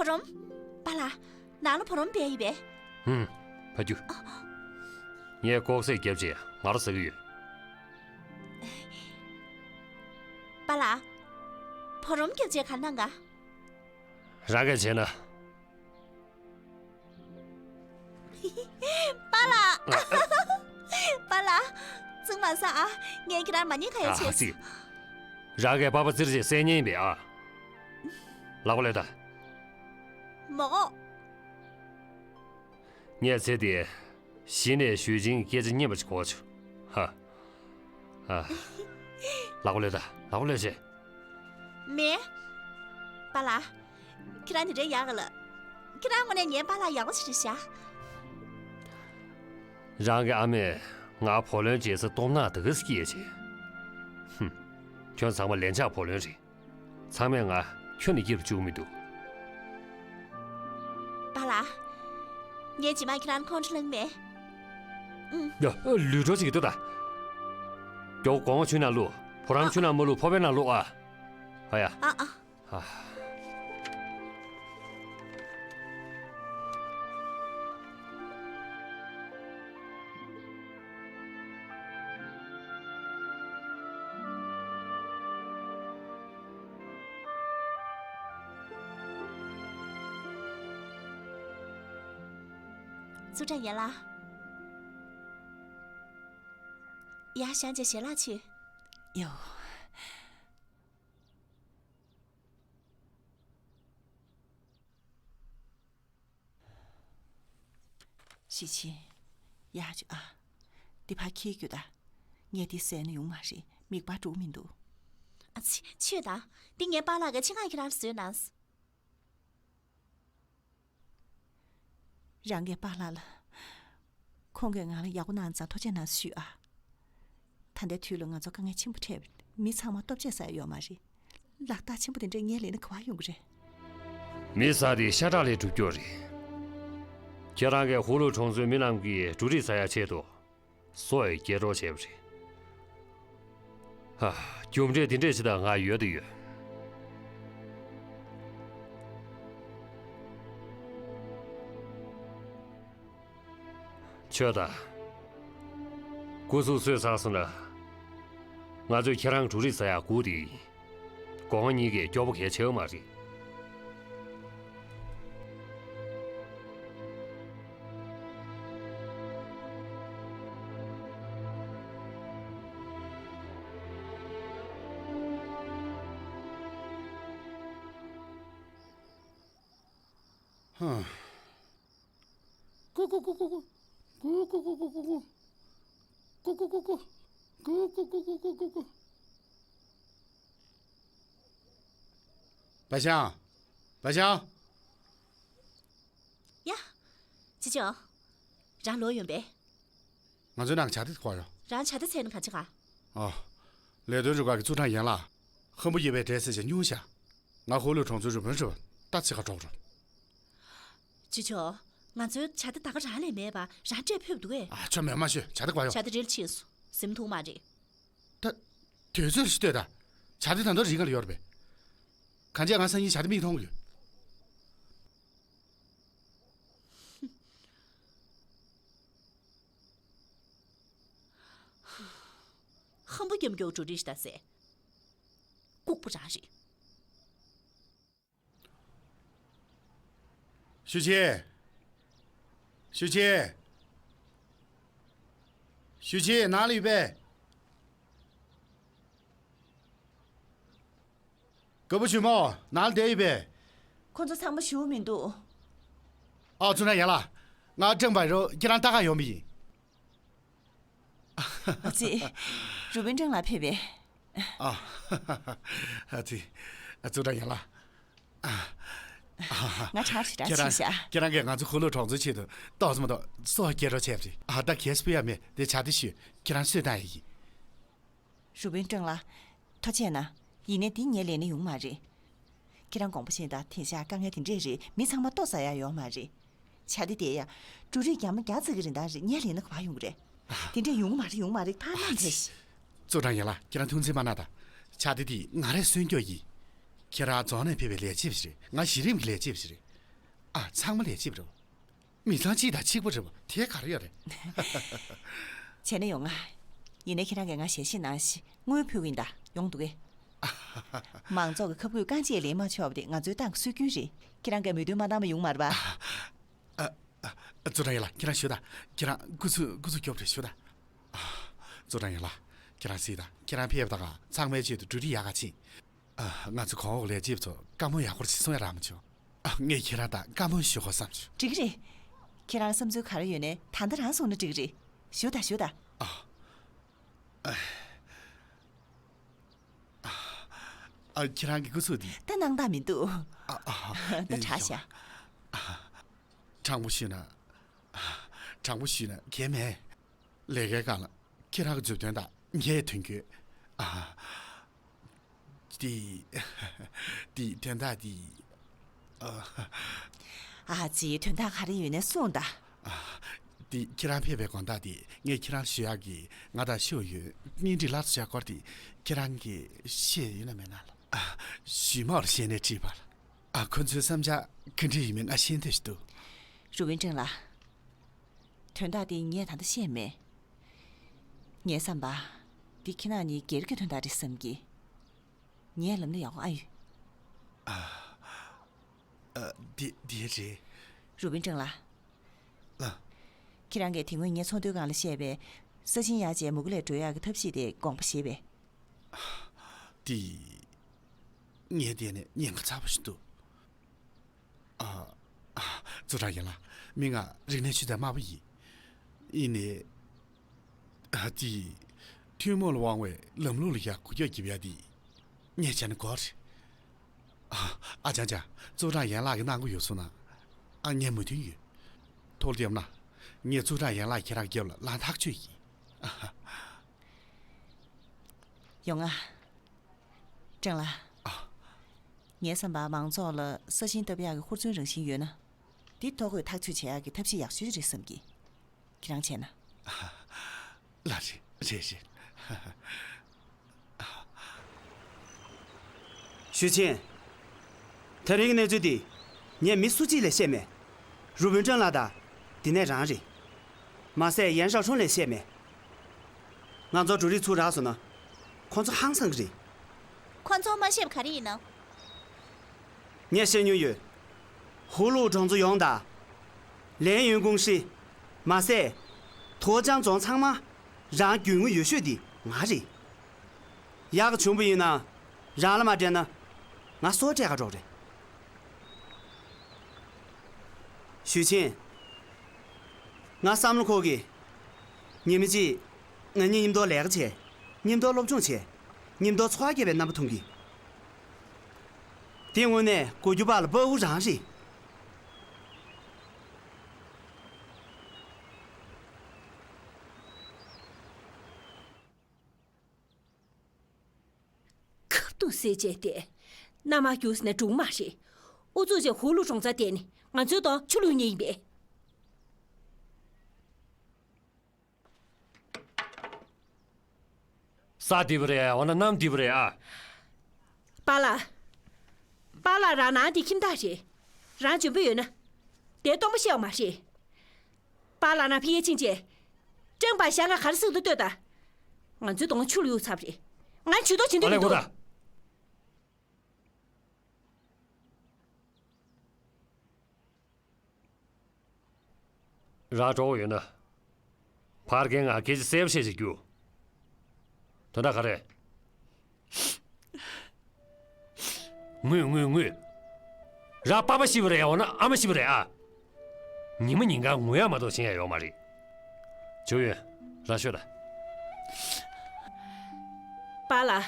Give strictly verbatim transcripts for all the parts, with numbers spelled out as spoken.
བུ་རམ། པཱ་ལགས། ནང་ལ་བུ་རམ་སྦས་ཡོད་པས། ཧུམ། ཕ་རྒྱུ། ངས་ལྐོག་ཟས་བརྒྱབ་རྗེས་ང་རོ་ཟ་གི་ཡོད། པཱ་ལགས། བུ་རམ་བརྒྱབ་རྗེས་ག་རེ་གནང་ག། རང་གིས་བྱས་ན། པཱ་ལགས། པཱ་ལགས། ཚིག་མ་ཟ་ཨ། ངས་ཁྱེད་རང་མ་ཉེས་ཁ་ཡ་ཨ་བྱས་ཙི། རང་གིས་པཱ་པ་ཙིར་ཅེས་གསལ་ཉན་ཡིན་པས་ཨ། ལག་པ་ལས་ད། མོ། ངས་ཚེ་འདིར་གཞི་ནས་ཞུས་ཅིང་སྐད་ཆ་སྙན་པ་ཞིག་གོ་བྱུང་། ཧ། ཨ། ལག་པ་ལས་ད། ལག་པ་ལས་བྱེད། མེད། པཱ་ལགས། ཁྱེད་རང་དེ་འདྲའི་ཡག་ག་ལ། ཁྱེད་རང་དངོས་གནས་ངའི་པཱ་ལགས་ཡག་པོ་ཞིག་རེད་ཤག་རང་གི་ཨ་མས་ང་བུ་ལོན་བྱེད་ས་སྟོབས་ནག་དེ་ག་སྐྱེས་བྱས། ཧུམ། ཁྱོད་ཚང་མ་ལན་ཆགས་བུ་ལོན་རེད། ཚང་མས་ང་ཁྱོད་ནས་སྐྱིད་པོ་བཅུག་མི་འདུག་པཱ་ལགས། ངས་རྗེས་མ་ཁྱེད་རང་ཁོང་ཁྲོ་ལངས་མེད། ཨུམ། ཡ། ལུས་སྒྲོག་ཅིག་གི་ལྟོས་དང་། མགྱོགས་སྒོ་ང་ཆུ་ནང་བླུགས། བུ་རམ་ཨ། ཆུ་ནང་མ་བླུགས། ཕོར་པའི་ནང་བླུགས་ཨ། ཨ་ཡ། ཨ་ཨ། ཨ། ཙུའུ་ཀྲང་ཡན་ལགས། ཡར་བཞེངས་བྱས་ཞལ་ལག་མཆོད། ཡོ། ཞི་ཆིན། ཡར་བྱོས་ཨ། འདི་ཕར་འཁྱེར་རྒྱུགས་དང་། ངས་འདི་ཟས་ན་ཡོང་མ་རེད། མིད་པ་འགྲོ་གི་མི་འདུག་ཨ་ཙི། མཆོད་དང་། འདི་ངའི་པཱ་ལགས་ཀྱིས་ཆེད་མངགས་ཁྱེད་རང་ལ་བཟོས་གནང་། རང་གི་པཱ་ལགས་ལ། ཁོང་གིས་ང་ལ་ཡག་པོ་གནང་ཙང་ཐུགས་རྗེ་གནང་ཞུས་ཨ། ད་ལྟའི་དུས་ལ་ང་ཚོ་དཀའ་ངལ་ཆེན་པོ་འཕྲད་པ་རེད། མི་ཚང་མ་ལྟོ་ཆས་ཟ་ཡ་ཡོད་མ་རེད། ལག་རྟགས་ཆེན་པོ་དེ་འདྲས་ངས་ལེན་ན་ག་པར་ཡོང་གི་རེད། མི་ཟ་དེ་ཤ་ཁྲག་ལས་གྲུབ་རྒྱུ་རེད། ཁྱེད་རང་གིས་ཧུ་ལུ་གྲོང་ཚོའི་མི་རྣམས་ཀྱི་འབྲུ་རིགས་ཟ་ཡ་ཆེད་དུ། སོ་ཡི་སྐྱེ་གྲོགས་བྱས་པ་རེད། ཧ། རྒྱུ་འབྲས་འདི་འདྲས་ཞིག་དང་ང་ཡོད་དུ་ཡོད། ཆོས་དང་། སྐུ་གཟུགས་སོས་ཚར་སོང་ན། ང་ཚོས་ཁྱེད་རང་འབྲུ་རིགས་ཟ་ཡག་སྒུག་བསྡད་ཡིན། སྒོ་ང་གཉིས་ཀས་སྐྱོ་པོ་གལ་ཆེ་བ་མ་རེད། ཧ། ཀུ་ཀུ་ཀུ། པ་ཞང་། པ་ཞང་། ཡ། ཅི་ཅོ། རང་ལོག་ཡོང་པས། ང་ཚོའི་ནང་གི་བྱ་དེ་དེ་ག་པར་ཡོང་། རང་བྱ་དེ་འཚོལ་ནས་ག་ཅི་ག་ཨ། ལས་དོན་རུ་ཁག་གི་ཙུའུ་ཀྲང་ཡན་ལགས། ཧམ་པོ་ཡོད་པའི་འདྲ་ཟེར་བྱས་སྙུང་བཞག་ང་ཧུ་ལུ་གྲོང་ཚོའི་རུ་དཔོན་ཧྲི་བ་ད་ཅི་ག་འགྲོ་འགྲོ། ཅི་ཅོ། ང་ཚོའི་བྱ་དེ་ད་ག་རང་ལས་མེད་པ་རང་སྤྲད་ཕོད་འདུག་གས། ཨ། ཆོ་མེད་མ་ཤོད། བྱ་དེ་ག་པར་ཡོང་། བྱ་དེ་རིལ་ཕྱིན་སོང་། ཟིན་ཐུབ་མ་རེད། ད། དུས་ཚོད་ཞིག་ལྟོས་དང་། བྱ་དེ་ད་དུང་རི་སྒང་ལ་ཡོད་རེད་པས། གང་བྱས་ང་སང་ཉིན་བྱ་དེ་མིག་མཐོང་གི་ཡོད། ཧམ་པ་རྒྱབ་མགྱོགས་འགྲོ་རིགས་ཤིག་ད་ཟེ། ལྐུགས་པ་རང་རེད། ཞུ་ཆེ། ཞུ་ཆེ། ཞུ་ཆེ་ནང་ལ་ཡོད་པས། རྒད་པོ་ཆུང་མོ་ནང་ལ་བསྡད་ཡོད་པས། ཁོ་ཚོ་ཚང་མ་བཞུགས་མི་འདུག་ཨ། ཙུའུ་ཀྲང་ཡན་ལགས། ང་ཀྲང་པ་རོ་ཁྱེད་རང་ལྟ་ག་ཡོང་པ་ཡིན། ཨ་ཙི། རུ་དཔོན་ཀྲང་ལགས་ཕེབས་པས། ཨ། ཨ་ཙི། ཙུའུ་ཀྲང་ཡན་ལགས། ང་གྲ་ཞིག་གྲ་ཁྱེད་རང་ཆེ་ཤག་ཁྱེད་རང་གིས་ང་ཚོ་ཧུ་ལུ་གྲོང་ཚོའི་ཆེད་དུ་ཏོག་ཙམ་མ་གཏོགས་སོ་སྐྱེལ་རོགས་བྱས་པ་རེད། ཨ། ད་གས་སྤུ་ཡ་མེད་དེ་བྱ་དེ་ཞུས་ཁྱེད་རང་གསོས་བཏང་ཡ་ཡིན། རུ་དཔོན་ཀྲང་ལགས། ཐུགས་རྗེ་གནང་། ཡིན་ནའི་འདི་ངས་ལེན་ན་ཡོང་མ་རེད། ཁྱེད་རང་དགོངས་པ་བཞེས་དང་། དེང་སང་དཀའ་ངལ་དེ་འདྲས་རེད། མི་ཚང་མ་ལྟོ་ཟ་ཡ་ཡོད་མ་རེད། བྱ་དེ་དེ་ཡ། འབྲུ་རིགས་རྒྱ་མ་བརྒྱ་ཙམ་གྱི་རིན་ཐང་རེད། ངས་ལེན་ན་ག་པར་ཡོང་གི་རེད། དེ་འདྲས་ཡོང་གི་མ་རེད། ཡོང་གི་མ་རེད། ཕར་ནང་ཐལ་ཤིག་ཙུའུ་ཀྲང་ཡན་ལགས། ཁྱེད་རང་ཐུགས་འཛེམ་མ་གནང་དང་། བྱ་དེ་དེ་ང་རས་གསོན་རྒྱུ་ཡིན། ཁྱེད་རང་རྫོང་ནས་ཕེབས་པའི་ལས་བྱེད་པ་ཞིག་རེད། ང་གཞི་རིམ་གྱི་ལས་བྱེད་པ་ཞིག་རེད། ཨ། ཚང་མ་ལས་བྱེད་པ་རེད་བ། མི་ཚང་གཅིག་དང་གཅིག་པ་རེད་བ། དེ་ག་རེ་ཡོད་རེད། བྱས་ན་ཡོང་ང་། ཡིན་ནའི་ཁྱེད་རང་གིས་ང་ཞལ་བཞེས་གནང་ཞིག་དངུལ་ཕུལ་གི་ཡིན་ད། ཡོང་འདུག་གས། མང་ཚོགས་ཀྱི་ཁབ་སྐུད་རྐང་གཅིག་ལེན་མ་ཆོག་པ་དེ་ང་ཚོའི་ཏང་གི་སྲོལ་རྒྱུན་རེད། ཁྱེད་རང་གིས་མོས་མཐུན་མ་བཏང་པ་ཡོང་མ་རེད་པ། ཨ། ཨ། ཨ། ཙུའུ་ཀྲང་ཡན་ལགས། ཁྱེད་རང་ཞུ་ད། ཁྱེད་རང་སྐུ་ཚུགས་སྐུ་ཚུགས་སྐྱོབ་རེ་ཞུ་ད། ཨ། ཙུའུ་ཀྲང་ཡན་ལགས། ཁྱེད་རང་གཟིགས་དང་། ཁྱེད་རང་ཕེབས་དང་ཚང་མའི་ཆེད་དུ་འབྲུ་རིགས་ཡག་ག་ཕྱིན། ཨ། ང་ཚོ་གོང་འོག་ལས་བྱེད་པ་ཚོ་བཀའ་མོལ་ཡག་པོ་ཞིག་གསུང་ཡ་རག་མ་བྱུང་། ཨ། ངས་ཁྱེད་རང་དང་བཀའ་མོལ་ཞུ་དགོས་བསམ་བྱུང་། འགྲིག་གི་རེད། ཁྱེད་རང་བསམ་ཚུལ་ག་རེ་ཡོད་ནའི་ད་ལྟ་རང་གསུང་ན་འགྲིག་གི་རེད། ཞུ་ད། ཞུ་ད། ཨ། ཨ། ཨ། ཁྱེད་རང་གི་སྐུ་གཟུགས་འདི། ད་སྣང་དག་མི་འདུག་ཨ། ཨ། ད་དྲག་ཤག་ཨ། དྲང་པོ་ཞུས་ན། དྲང་པོ་ཞུས་ན་གལ་མེད། ལས་ཀའི་སྒང་ལ་ཁྱེད་རང་གི་མཛུབ་སྟོན་དང་ངའི་དོན་འཁྱོལ། ཨ། འདི། འདི་དོན་དག་འདི། ཨ། ཨ་ཙི། དོན་དག་ག་རེ་ཡོད་ནའི་གསུངས་དང་། ཨ། འདི་ཁྱེད་རང་ཕེབས་པའི་དགོང་དག་འདི་ངས་ཁྱེད་རང་ཞུ་ཡག་གི། ང་དང་ཤོ་ཡོན་གཉེན་སྒྲིག་སླར་གསོ་བྱ་སྐོར་འདི་ཁྱེད་རང་གིས་ཤེས་ཡོད་ན་མེད་ན་ལ། ཨ། ཞུས་མ་བར་ཤེས་ནས་དྲིས་པར། ཨ། ཁོ་ཚོའི་བསམ་འཆར་ག་འདྲ་ཡིན་མིན་ང་ཤེས་འདོད་ཞིག་འདུག་རུ་བིན་ཀྲེང་ལགས། དོན་དག་འདི་ངས་ད་ལྟ་ཤེས་མེད། ངའི་བསམ་པ། འདི་ཁྱེད་རང་གཉིས་སྒེར་གྱི་དོན་དག་རེད་བསམ་གི། ངས་ལབ་ན་ཡག་པོ་ཨ་ཡོད། ཨ། ཨ། འདི་འདི་རེད། རུ་བིན་ཀྲེང་ལགས། ལགས། ཁྱེད་རང་གིས་དེ་སྔོན་ངའི་ཚོགས་འདུའི་སྒང་ལ་བཤད་པའི་ས་ཞིང་ཡར་བཅད་མུ་གེ་ལས་སྒྲོལ་ཡག་གི་ཐབས་ཤེས་དེ་དགོངས་པ་བཞེས་པས། འདི། ངས་བལྟས་ནས་ཉེན་ཁ་ཚ་པོ་ཞིག་འདུག་ཨ། ཨ། ཙུའུ་ཀྲང་ཡན་ལགས། མི་ང་རིག་གནས་ཆུ་ཚད་དམའ་པོ་ཡིན། ཡིན་ནའི། ཨ། དེ། ཐུན་མོང་ལ་དབང་བའི་ལམ་ལུགས་ལ་ཡ་གུ་རྒྱག་རྒྱབ་ཡ་དེ། ངས་བྱས་ན་དགོས་རེད། ཨ། ཨ་ཅང་ཅང་། ཙུའུ་ཀྲང་ཡན་ལགས་ཀྱིས་གནང་གི་ཡོད་སོང་ན། ཨ། ངས་མོས་མཐུན་ཡོད། ཐུགས་ལ་བདེ་བ་གནང་། ངས་ཙུའུ་ཀྲང་ཡན་ལགས་ཁྱེད་རང་རྒྱབ་ལ་ལངས་ཐག་ཆོད་ཡིན། ཨ། ཡོང་ང་། ཀྲང་ལགས། ཨ། ངའི་བསམ་པར་མང་ཚོགས་ལ་ས་ཞིང་བཏབ་ཡག་གི་ཧུར་བརྩོན་རང་བཞིན་ཡོད་ན། འདི་ཐོ་འགོད་ཐག་གཅོད་བྱེད་ཡག་གི་ཐབས་ཤེས་ཡག་ཤོས་རེད་བསམ་གི། ཁྱེད་རང་བྱས་ན། ལགས་རེད། རེད་རེད། ཞུས་ཆེན། དེ་རིང་གི་གནས་ཚུལ་འདི་ངས་མི་སུ་གཅིག་ལ་བཤད་མེད། རུ་བོན་ཀྲང་ལགས་དང་འདི་ནས་རང་རེད། མ་ཟད་ཡན་ཞའོ་ཁྲུང་ལ་བཤད་མེད། ང་ཚོ་འབྲུ་རིགས་ཚུར་རག་སོང་ན་ཁོང་ཚོ་ཧང་སང་གི་རེད། ཁོང་ཚོ་མ་བཤད་པ་ག་རེ་ཡིན་ནམ། ངས་བཤད་མྱོང་ཡོད། ཧུའུ་ལུའུ་གྲོང་ཚོ་ཡོངས་དང་། ལན་ཡུན་ཀུང་ཧྲི། མ་ཟད། ཐོ་ཅང་རྫོང་ཚང་མ་རང་རྒྱུས་མངའ་ཡོད་ཤོས་དེ་ང་རེད། ཡག་ག་བྱུང་བ་ཡིན་ན་རང་ལ་མ་སྤྲད་ན་ང་སོ་སྤྲད་ག་འགྲོ་རེད། ཞུས་ཆེན། ང་བསམ་བློ་འཁོར་གི། ཉི་མ་གཅིག་ང་གཉིས་མཉམ་དུ་ལས་ཀ་བྱས། མཉམ་དུ་སློབ་སྦྱོང་བྱས། མཉམ་དུ་འཚོ་བ་སྐྱེལ་བའི་རྣམ་པ་མཐོང་གི། དེ་དངོས་གནས་གོ་རྒྱུ་པ་ལ་དཔའ་བོ་རང་རེད། ཁ་བརྡུང་ཟེར་བྱས་ཏེ། མནའ་མ་རྒྱུགས་ནས་འགྲུག་མ་རེད། ཨུ་ཚུགས་བྱས་ཧུའུ་ལུའུ་གྲོང་ཚོར་བསྡད་ནས་ང་ཚོའི་གདོང་ཆུ་བླུགས་མཁན་ཡིན་པས། ས་འདི་པ་རེད། འོ་ན་གནམ་འདི་པ་རེད་ཨ། པཱ་ལགས། པཱ་ལགས་རང་ནང་འདི་ཁྱིམ་བདག་རེད། རང་འཇོན་པོ་ཡོད་ན། དེ་སྟོང་པ་བཤད་པ་མ་རེད། པཱ་ལགས་ནང་ཕི་ཡེ་ཆིང་ཅེ། ཀྲང་པ་ཤང་ག་ག་རེ་སྲིད་དུ་ལྟོས་དང་། ང་ཚོའི་གདོང་ཆུ་ལ་གཡུག་ཚར་བ་རེད། ང་ཇུས་གཏོགས་བྱེད་འདོད་མི་འདུག་ཨ་ལས་གོ་ད། རང་གྲོགས་ཡོད་ན། ཕར་རྒན་ང་སྐད་ཆ་གསལ་པོ་བཤད་ཅིག་རྒྱུ། དོན་དག་ག་རེ། ངུས་ངུས་ངུས། རང་པ་ཕ་ཤི་བ་རེད་འོ་ན་ཨ་མ་ཤི་བ་རེད་ཨ། ཉི་མ་ཉིན་གང་ངུ་ཡག་མ་གཏོགས་བྱེད་ཡག་ཡོད་མ་རེད། ཇོ་ཡོན། རང་ཤོད་ད། པཱ་ལགས།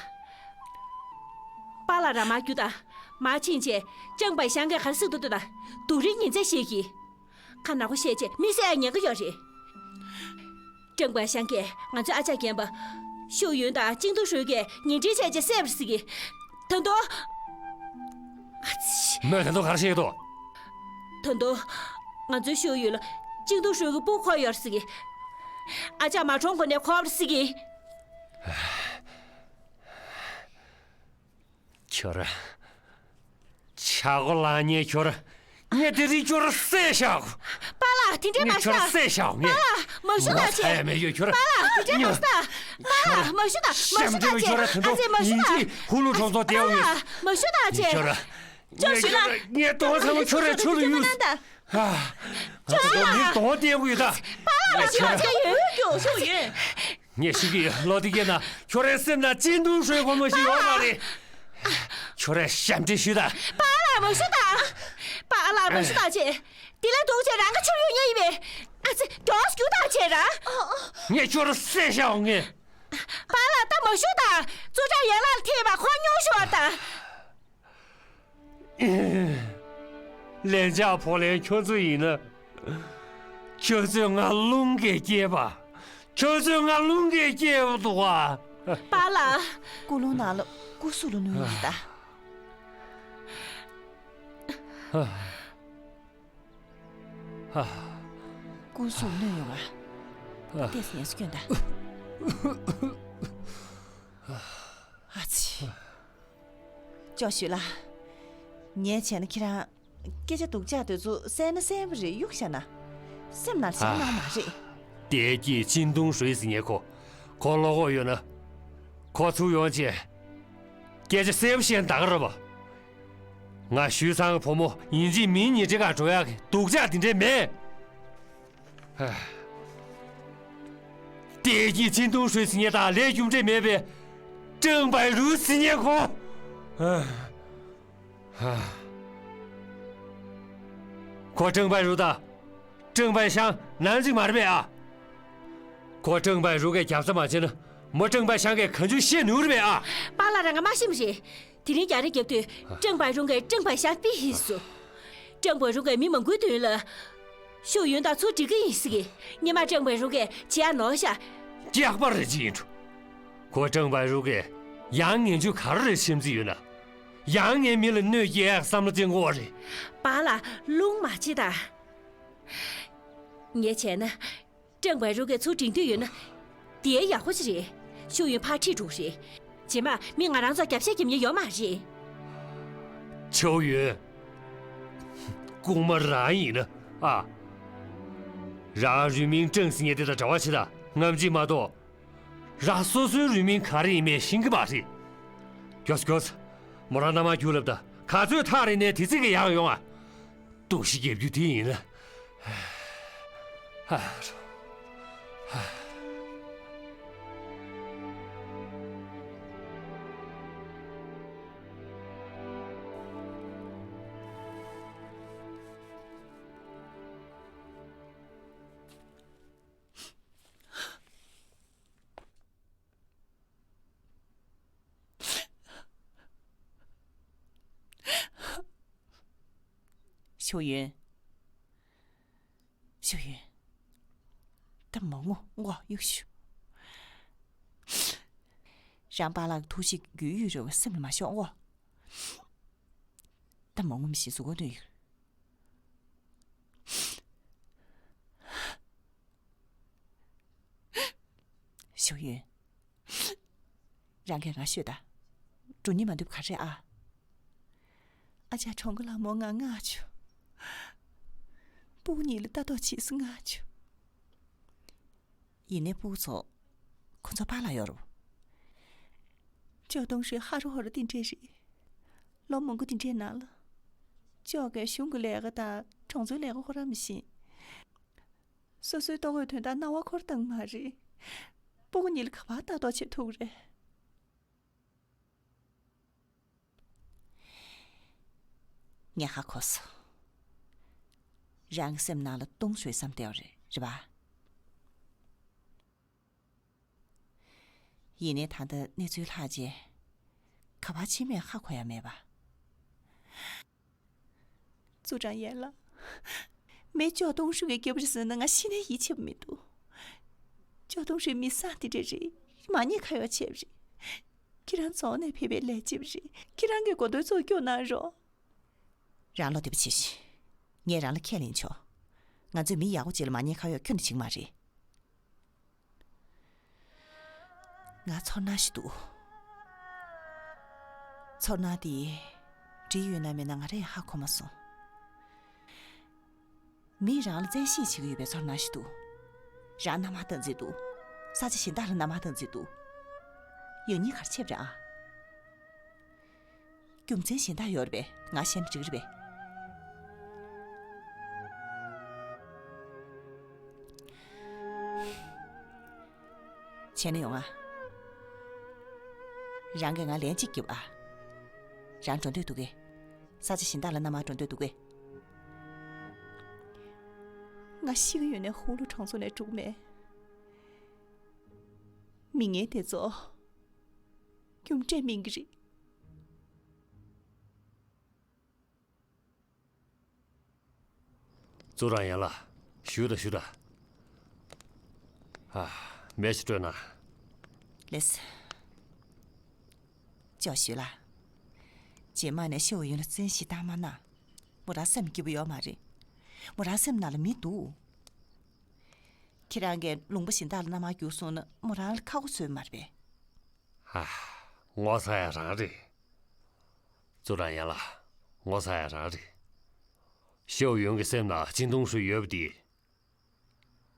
པཱ་ལགས་རང་མར་རྒྱུགས་དང་། མར་ཕྱིན་བྱས་ཀྲང་པ་ཤང་གིས་ག་རེ་ཟེར་འདུག་ལྟོས་དང་། སྡུག་རུས་ཉིན་མཚན་བཤད་ཀྱི། ཁ་ནག་པོ་བཤད་བྱས་མི་བསད་ཡག་ཉེན་ཁ་ཡོད་རེད། ཀྲང་པ་ཤང་གིས་ང་ཚོའི་ཨ་ཅག་རྒན་པ་ཤོ་ཡོན་དང་ཅིང་ཏུའུ་ཧྲུའེ་གིས་ཉེ་འབྲེལ་བྱས་བྱས་བསད་པ་རེད་ཟེར་གི། ད་དུང་། ཨ་ཙི། མོས་ད་དུང་ག་རེ་བཤད་ཀྱི་འདུག་ད་དུང་། ང་ཚོའི་ཤོ་ཡོན་ལ་ཅིང་ཏུའུ་ཧྲུའེ་གི་སྤུ་གུ་འཁོར་ཡོད་རེད་ཟེར་གི། ཨ་ཅག་མ་གྲོངས་གོང་ནས་འཁོར་བ་རེད་ཟེར་གི། ཁྱོད། ཆག་སྒོ་ལངས་མཁན་ཁྱོད། ངས་དེ་རིང་ཁྱོད་ར་བསད་བཞག་པཱ་ལགས། དེ་འདྲས་མ་ངས་ཁྱོད་ར་ཤོད་བསད་བཞག་ངས། པཱ་ལགས། མ་ཤོད་ད་ངོ་ཚ་ཡ་ཅེ། མེད་ཡོད་ཁྱོད་ར། པཱ་ལགས། དེ་འདྲས་མ་ཤོད་ད། པཱ་ལགས། མ་ཤོད་ད། མ་ཤོད་ད་ཅེ། ཨ་ཙི། མ་ཤོད་ད། ཡིན་གཅིག་ཧུ་ལུ་གྲོང་ཚོ་བསྡད་ཡོད། པཱ་ལགས། མ་ཤོད་ད་ཅེ། ཁྱོད་ར། ཅོ་ཞུ་ལ། ངས་དོ་ཚང་མ་ཁྱོད་ར་ཆུ་ལ་ཡོད། ཅོ་ཞུ་ལ། མི་དོ་བསྡད་དགོས་ཡོད་ད། པཱ་ལགས། མ་ཤོད་ད་ཅེ། ཡོད་ཡོད་ཅོ་ཞུ་ཡོད། ངས་ཤི་གི་ལོ་དེ་གས་ན་ཁྱོད་རའི་སེམས་ན་ཅི་འདུག་ཧྲོས་གོ་མ་ཞིག་ཡོད་མ་རེད། ཁྱོད་རའི་ཞབས་འདྲེན་ཞུས་ད། པཱ་ལགས། མ་ཤོད་ད། པཱ་ལགས། མ་ཤོད་ད་ཅེ། དེ་ལས་སྡུག་ཅེ་རང་ག་ཆུ་ཡོད་ཉེ་ཡིན་པས། ཨ་ཙི། མགྱོགས་རྒྱུག་ད་ཅེ་ར། ངས་ཁྱོད་ར་བསད་བཞག་ངས། པཱ་ལགས། ད་མ་ཤོད་ད། ཙུའུ་ཀྲང་ཡན་ལགས་ལ་ཐེབས་པ་ཁོ་སྙུང་ཤོར་ད། ལན་ཆགས་ཕོ་ལན་ཁྱོད་ཚོ་ཡིན་ན། ཁྱོད་ཚོས་ང་རླུང་གིས་སྐྱེས་པ། ཁྱོད་ཚོས་ང་རླུང་གིས་སྐྱེས་པ་འདུག་པ། པཱ་ལགས། སྐུ་རླུང་ནང་ལ་སྐུ་གཟུགས་ལ་གནོད་ཡོང་གི་ད། སྐུ་གཟུགས་གནོད་ཡོང་ང་། ཏོག་ཙམ་ངལ་གསོ་སྐྱོན་དང་། ཨ་ཙི། ཅོ་ཞུ་ལ། ངས་བྱས་ན་ཁྱེད་རང་སྐད་ཆ་སྡུག་ཅག་དེ་ཚོ་གསན་ན་གསན་པ་རེད། གཡུག་བཞག་ན་སེམས་ནང་བྱེད་ཀྱི་ནང་མ་རེད། བདེ་སྐྱིད་ཅིན་ཏུང་ཧྲུའེ་ཟེར་མཁན་ཁོ། ཁོ་བློ་ཁོག་ཡོད་ན། ཁོ་ཚུར་ཡོང་བྱས། སྐད་ཆ་གསལ་པོ་བཤད་ན་ད་ག་རེད་པ། ང་ཞུས་ཚང་གི་བུ་མོ་ཡིན་གཅིག་མིན་གཉིས་འདྲེ་ག་འགྲོ་ཡག་གི་སྡུག་ཅག་དེ་འདྲས་མེད། ཧ། བདེ་སྐྱིད་ཅིན་ཏུང་ཧྲུའེ་ཟེར་མཁན་དང་ལས་རྒྱུ་འབྲས་མེད་པའི་ཀྲང་པའེ་རུའུ་ཟེར་མཁན་ཁོ། ཧ། ཧ། ཁོ་ཀྲང་པའེ་རུའུ་དང་ཀྲང་པའེ་ཤང་ནང་གཅིག་མ་རེད་པས་ཨ། ཁོ་ཀྲང་པའེ་རུའུ་གིས་རྒྱབ་རྩ་མ་བྱས་ན་མོ་ཀྲང་པའེ་ཤང་གིས་གང་བྱུང་བཤད་ནུས་རེད་པས་ཨ། པཱ་ལགས། རང་གིས་མ་ཤེས་པ་རེད། དེ་རིང་རྒྱ་རེ་རྒྱབ་དུས་ཀྲང་པའེ་རུའུ་གིས་ཀྲང་པའེ་ཤང་ཕུད་ཡིན་སོང་། ཀྲང་པའེ་རུའུ་གིས་མི་མང་པོའི་མདུན་ལ། ཤོ་ཡུན་དང་ཚུར་འགྲིག་གི་ཡིན་ཟེར་གི། སྔོན་མ་ཀྲང་པའེ་རུའུ་གིས་བྱེད་ཡག་ནོར་ཤག་སྐྱག་པ་རེད་ཅི་ཡིན་འགྲོ། ཁོ་ཀྲང་པའེ་རུའུ་གིས་ཡང་ངན་ཇུས་ག་རེ་རེད་བཤད་རྩིས་ཡོད་ན། ཡང་ངའི་མི་ལ་གནོད་སྐྱེལ་ཡག་བསམ་བློ་བཏང་གི་ཡོད་རེད། པཱ་ལགས། རླུང་མ་བྱེད་ད། ངས་བྱས་ན། ཀྲང་པའེ་རུའུ་གིས་ཚུར་འགྲིག་འདོད་ཡོད་ན། དེ་ཡག་པོ་ཅིག་རེད། ཤོ་ཡུན་ཕར་ཁྲིད་འགྲོ་རེད། རྗེས་མ་མི་ང་རང་ཚོར་རྒྱབ་ཤ་རྒྱབ་མཁན་ཡོད་མ་རེད། ཆའོ་ཡུན། རྐུན་མ་རང་ཡིན་ན་ཨ། རང་རུས་མིང་ཀྲང་ཟེར་མཁན་དེ་དང་འབྲེལ་བ་བྱེད་དང་། ངམ་གཅིག་མ་གཏོགས། རང་སོ་སོའི་རུས་མིང་ག་རེ་ཡིན་མིན་ཤེས་ཀྱི་མ་རེད། མགྱོགས་སེ་མགྱོགས་སེ། མོ་རང་མནའ་མར་རྒྱུགས་ལབ་དང་། ག་ཚོད་ཐག་རིང་ནས་དེ་ཚིག་གི་ཡག་ཡོང་ཨ། སྡུག་ཤི་རྒྱབ་རྒྱུ་དེ་ཡིན་ན། ཤོ་ཡུན། ཤོ་ཡུན། ད་མ་ངུ་ངོ་གཡུག་ཞུ། རང་པཱ་ལགས་ཐུགས་གཤིས་རྒྱུས་ཡོད་རེད་བ། སེམས་ལ་མ་ཤོག་ངོ་། ད་མ་ངུ་མི་ཤེས་གཟུགས་པོ་གནོད་ཡོད། ཞའོ་ཡུན། རང་གིས་ང་ཤོད་དང་། འགྲོ་སྙིང་མ་འདོད་པ་ག་རེ་ཨ། ཨ་ཅག་གྲོང་གི་ལྷ་མོ་ང་མངགས་བྱུང་། སྤུ་གུ་གཉིས་ལ་ལྟ་རྟོག་བྱེད་ཟེར་མངགས་བྱུང་། ཡིན་ནའི་སྤུ་གུ་ཚོ་ཁོ་ཚོ་པཱ་ལགས་ཡོད་རེད། ཅོ་ཏུང་ཧྲི་ཧ་རུ་ཧོ་རུ་དེ་འདྲས་རེད། ལོ་མང་པོ་དེ་འདྲའི་ནང་ལ། ཅོ་གིས་གཞུང་གི་ལས་ཀ་དང་གྲོང་ཚོའི་ལས་ཀ་ཁོ་རང་མི་ཤེས། སོ་སོའི་ལྟོ་གོས་དོན་དག་སྣང་བ་ཁོར་བཏང་མ་རེད། སྤུ་གུ་གཉིས་ལ་ག་པར་ལྟ་རྟོག་བྱེད་ཐུབ་རེད། ངས་ཧ་གོ་སོང་། རང་གི་སེམས་ནང་ལ་ཏུང་ཧྲུའེ་བསམ་བསྡད་པ་རེད། རེད་པ། ཡིན་ནའི་ད་ལྟ་གནས་ཚུལ་ལྷག་རྗེས། ག་པར་ཕྱིན་མིན་ཧ་གོ་ཡ་མེད་པ། ཙུའུ་ཀྲང་ཡན་ལགས། མོས་ཅོ་ཏུང་ཧྲུའེ་གི་སྐྱེས་བུ་རེད་ཟེར་ན་ང་གཞི་ནས་ཡིད་ཆེས་པ་མི་འདུག་ཅོ་ཏུང་ཧྲུའེ་མི་བཟང་དེ་འདྲས་རེད། མ་ཉེས་ཁ་གཡོག་བྱས་པ་རེད། ཁྱེད་རང་རྫོང་ནས་ཕེབས་པའི་ལས་བྱེད་པ་རེད། ཁྱེད་རང་གིས་གོ་དོན་ཚོ་སྐྱོར་གནང་རོགས། རང་བློ་བདེ་པོ་བྱེད་ཤིག་ངས་རང་ལ་ཁས་ལེན་ཆོག་ང་ཚོས་མི་ཡག་པོ་ཅིག་ལ་མ་ཉེས་ཁ་གཡོག་ཁྱོན་ནས་བྱེད་ཀྱི་མ་རེད། ང་ཚོར་སྣང་ཞིག་འདུག་ཚོར་སྣང་དེ་འགྲིག་ཡོད་ན་མེད་ན་ང་རང་ཧ་གོ་མ་སོང་། མིས་རང་ལ་བཙན་ཤེད་བྱེད་ཀྱི་ཡོད་པའི་ཚོར་སྣང་ཞིག་འདུག་རང་མནའ་མ་བཏང་རྩིས་འདུག་ས་ཆ་གཞན་དག་ལ་མནའ་མ་བཏང་རྩིས་འདུག་ཡང་སྙིང་ག་རེ་བྱས་པ་རེད་ཨ། རྒྱུ་མཚན་གཞན་དག་ཡོད་རེད་པས། ང་ཤེས་ན་འགྲིག་རེད་པས། བྱས་ན་ཡོང་ཨ། རང་གིས་ང་ལན་གཅིག་རྒྱོབ་ཨ། རང་འགྲོ་འདོད་འདུག་གས། ས་ཆ་གཞན་དག་ལ་མནའ་མ་འགྲོ་འདོད་འདུག་གས། ང་ཤི་གི་ཡོད་ནའི་ཧུའུ་ལུའུ་གྲོང་ཚོ་ནས་འགྲོ་གི་མེད། མི་ངན་དེ་ཚོ་རྒྱུ་འབྲས་སྨིན་གི་རེད། ཙུའུ་ཀྲང་ཡན་ལགས། བཞུགས་དང་བཞུགས་དང་། ཨ། མེ་ཞིག་སྤྲོད་ན། ལེགས། ཅོ་ཞུས་ལགས། རྗེས་མ་ནས་ཤོའུ་ཡུན་ལ་བཙན་ཤེད་བཏང་མ་གནང་། མོ་རང་སེམས་སྐྱིད་པོ་ཡོད་མ་རེད། མོ་རང་སེམས་ནང་ལ་མི་འདུག་ཁྱེད་རང་གིས་ལུང་པ་གཞན་དག་ལ་མནའ་མ་བརྒྱུགས་སོང་ན་མོ་རང་ལ་ཁག་པོ་བཟོས་མ་རེད་པས། ཨ། ངོ་ཚ་ཡ་རང་རེད། ཙུའུ་ཀྲང་ཡན་ལགས། ངོ་ཚ་ཡ་རང་རེད། ཤོའུ་ཡུན་གྱི་སེམས་ནང་ཅིན་ཏུང་ཧྲུའེ་ཡོད་པ་དེ།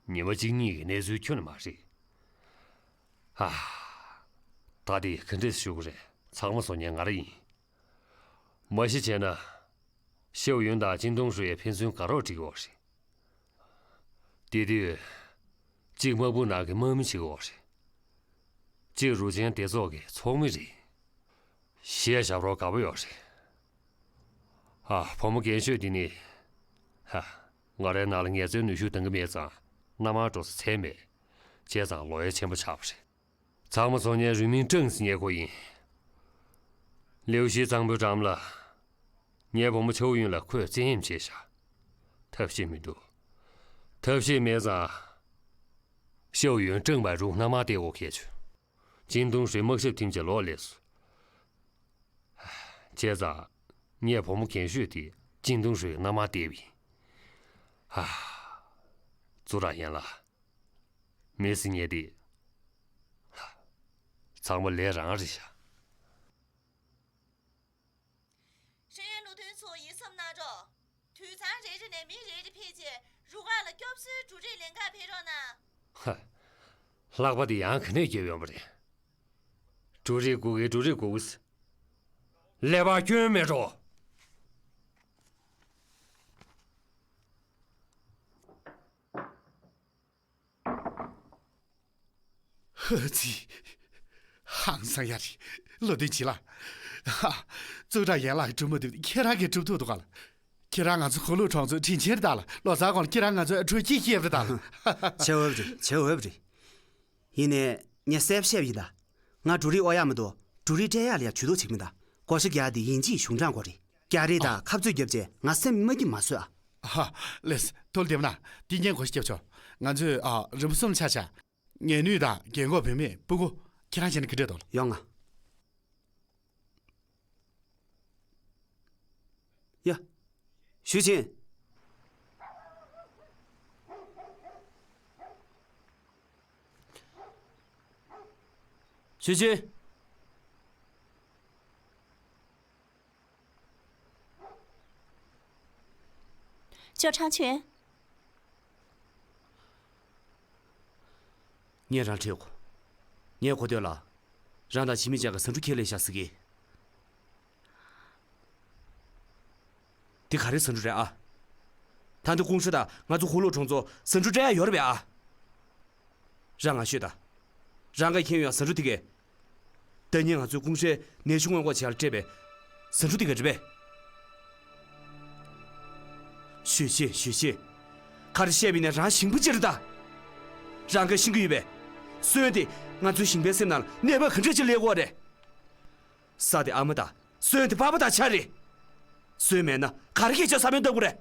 ཉི་མ་གཅིག་གཉིས་ཀྱི་གནས་ཚུལ་ཁྱོན་ནས་མ་རེད། ཨ། ད་དེ་ག་འདྲས་ཞུ་གི་རེད། ཚང་མ་བཟོ་མཁན་ང་རང་ཡིན། མ་གཞི་བྱས་ན། ཤོའུ་ཡུན་དང་ཅིན་ཏུང་ཧྲུའེ་ཕན་ཚུན་དགའ་རོགས་བསྒྲིགས་ཡོད་རེད། དེ་དུས། གཅིག་དམག་དཔུང་ནང་གི་དམག་མི་བྱེད་ཀྱི་ཡོད་རེད། གཅིག་རུ་ཆེན་སྡེ་ཚོགས་ཀྱི་ཚོགས་མི་རེད། གཞས་བཞག་རོགས་དགའ་པོ་ཡོད་རེད། ཨ། བུ་མོ་རྒན་ཤོས་འདི་ནི། ཧ། ང་རའི་ནང་ལ་ངལ་རྩོལ་ནུས་ཤུགས་འདང་གི་མེད་ཙང་མནའ་མར་འགྲོ་ས་མཚན་མེད། བྱས་ཙང་ལོ་ཡ་ཆེན་པོ་ཆགས་པ་རེད། ཚང་མ་ཚོ་ངའི་རུས་མིང་ཀྲང་ཟེར་མཁན་ཁོ་ཡིན། ལིའུ་ཞི་གཙང་པོའི་འགྲམ་ལ། ངའི་བུ་མོ་ཆའོ་ཡུན་ལ་ཁོས་བཙན་གཡེམ་བྱས་ཤག་ཐབས་ཤེས་མི་འདུག་ཐབས་ཤེས་མེད་ཙང་། ཆའོ་ཡུན་ཀྲང་པའི་རུ་མནའ་མར་སྟེར་དགོས་ཁེལ་བྱུང་། ཅིན་ཏུང་ཧྲུའེ་དམག་ཞབས་ཐིམ་བྱས་ལོག་སླེབས་སོང་། བྱས་ཙང་། ངས་བུ་མོ་རྒན་ཤོས་དེ་ཅིན་ཏུང་ཧྲུའེ་མནའ་མར་སྟེར་བ་ཡིན། ཧ། ཙུའུ་ཀྲང་ཡན་ལགས། མི་ཟེར་མཁན་དེ། ཚང་མ་ལས་རང་རེད་ཤག་ཤེས་ཡོན་བློ་མཐུན་ཚོ་ཡིད་ཚིམ་གནང་རོགས། དུད་ཚང་རེ་རེ་ནས་མི་རེ་རེ་ཕེབས་རྗེས་རུ་ཁག་ལ་སྐྱོབ་གསོའི་འབྲུ་རིགས་ལེན་གར་ཕེབས་རོགས་གནང་། ཧ། ལྷགས་པ་དེ་ཡང་ག་ནས་རྒྱབ་ཡོང་བ་རེད། འབྲུ་རིགས་དགོས་ཀྱི་འབྲུ་རིགས་དགོས་ཀྱི། ཀླད་པ་སྐྱོན་མེད་འགྲོ། ཧ་ཙི། ཧང་སང་ཡ་རེད། བློ་མཐུན་བྱིས་ལགས། ཧ། ཙུའུ་ཀྲང་ཡན་ལགས་ཀྱིས་སྒྲུབ་མ་ཐུབ་ཁྱེད་རང་གིས་སྒྲུབ་ཐུབ་འདུག་ག་ལ། ཁྱེད་རང་ང་ཚོ་ཧུའུ་ལུའུ་གྲོང་ཚོའི་དྲིན་ཆེན་རེད་ད་ལ། ལོ་ཙཱ་གོང་ལ་ཁྱེད་རང་ང་ཚོའི་དྲོད་སྐྱིད་སྐྱེས་པ་རེད་ད་ལ། བྱེད་འོས་པ་རེད། བྱེད་འོས་པ་རེད། ཡིན་ནའི་ངས་གསལ་པོ་བཤད་པ་ཡིན་ད། ང་འབྲུ་རིགས་དབོར་ཡག་མ་གཏོགས་འབྲུ་རིགས་སྤྲད་ཡག་ལ་ཡ་ཇུས་གཏོགས་བྱེད་ཀྱི་མིན་ད། བགོ་བཤའ་རྒྱག་ཡག་དེ་ཡིན་གཅིག་གཞུང་དྲང་དགོས་རེད། རྒྱག་རེས་དང་ཨ། འཐབ་རྩོད་རྒྱབ་རྗེས་ང་སེམས་མ་སྐྱིད་མ་བཟོས་ཨ། ཧ། ལགས་སོ། ཐུགས་ལ་བདེ་པོ་གནང་། འདི་ངས་བགོ་བཤའ་རྒྱབ་ཆོག་ང་ཚོས་ཨ་རིམ་པ་གསུམ་ཆ་བཞག་ངལ་ནུས་དང་རྒན་འཁོགས་བུད་མེད་སྤུ་གུ། ཁྱེད་རང་བྱས་ན་ག་འདྲས་འདུག་ལགས། ཡོང་ང་། ཡ། ཞུས་ཅིན། ཞུས་ཅིན། ཅོ་ཁྲང་ཆུན། ངས་རང་ཁྲིད་གོ། ངས་གོ་ཐོས་ལ། རང་དང་ཇི་མི་ཅག་གི་ཟ་འབྲུ་ཁྱེར་སླེབས་ཤག་ཟེར་གི། འདི་ག་རེ་ཟ་འབྲུ་རེད་ཨ། ད་འདི་ཀུང་ཧྲེ་དང་ང་ཚོ་ཧུའུ་ལུའུ་གྲོང་ཚོ་ཟ་འབྲུ་སྤྲད་ཡག་ཡོད་རེད་པས་ཨ། རང་ང་ཤོད་ད། རང་གིས་མཁྱེན་ཡོད་ཟ་འབྲུ་དེ་གས། ད་ནི་ང་ཚོའི་ཀུང་ཧྲེ་ནད་གཞི་སྔོན་འགོག་བྱེད་ཡག་ལ་སྤྲད་པའི་ཟ་འབྲུ་དེ་ག་རེད་པས། ཞུས་ཅིན། ཞུས་ཅིན། ག་རེ་བཤད་པ་ཡིན་ནའི་རང་ཞིང་པ་ཅིག་རེད་ད། རང་གིས་ཤེས་ཀྱི་ཡོད་པས། སོན་དེ་ང་ཚོའི་ཞིང་པའི་སེམས་ནང་ལ་ནད་པ་ག་འདྲ་ཅིག་སླེབས་ཀྱི་ཡོད་རེད། ས་དེ་ཨ་མ་དང་། སོན་དེ་པ་ཕ་དང་ཆ་རེད། སོན་མེད་ན་ག་རེ་སྐད་ཆ་ཟ་མེད་བཏབ་དགོས་རེད།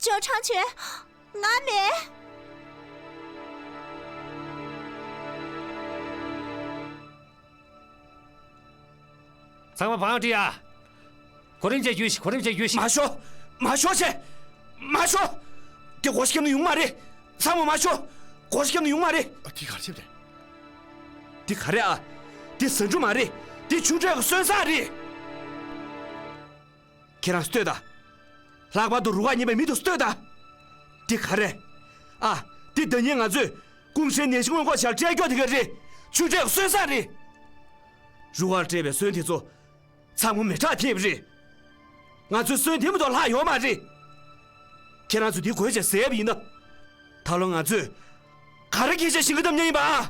ཅོ་ཁྲང་ཆུན། ང་མེད། ཚང་མ་བང་སྒྲིག་ཨ། གོ་རིམ་བྱས་རྒྱུགས་ཤིག་གོ་རིམ་བྱས་རྒྱུགས་ཤིག་མ་ཤོར། མ་ཤོར་བྱས། མ་ཤོར། དེ་སྒོ་ཕྱེ་ཁྱབ་ན་ཡོང་མ་རེད། ཚང་མ་མ་ཤོར། སྒོ་ཕྱེ་ཁྱབ་ན་ཡོང་མ་རེད། ཨ། དེ་ག་རེ་བྱས་པ་རེད། འདི་ག་རེ་ཨ། འདི་ཟ་འབྲུ་མ་རེད། འདི་ཆུང་གྲས་ཀྱི་སོན་བཟང་རེད། ཁྱེད་རང་ལྟོས་དང་། ལྷག་པར་དུ་རུ་ཁག་གཉིས་པའི་མི་དེ་ལྟོས་དང་ འདི་ག་རེད། ཨ། འདི་ཟླ་ཉིན་ང་ཚོས་ཀུང་ཧྲེའི་ནད་གཞི་སྔོན་འགོག་བྱ་སྤྲད་རྒྱུ་དེ་ག་རེད། ཆུ་འབྲས་གསོན་ས་རེད། རུ་ཁར་སྤྲད་པའི་སོན་དེ་ཚོ་ཚང་མ་མེ་སྲེག་ཐེབས་རེད། ང་ཚོའི་སོན་དེ་མ་གཏོགས་ལྷག་ཡོད་མ་རེད། ཁྱེད་རང་ཚོ་འདི་གོ་བྱས་ཟེར་བ་ཡིན་ན། ད་ལོ་ང་ཚོས་ག་རེ་སྐད་ཆ་བཤད་ཀྱི་འདུག་སྙམ་ཡིན་པ། ཨ།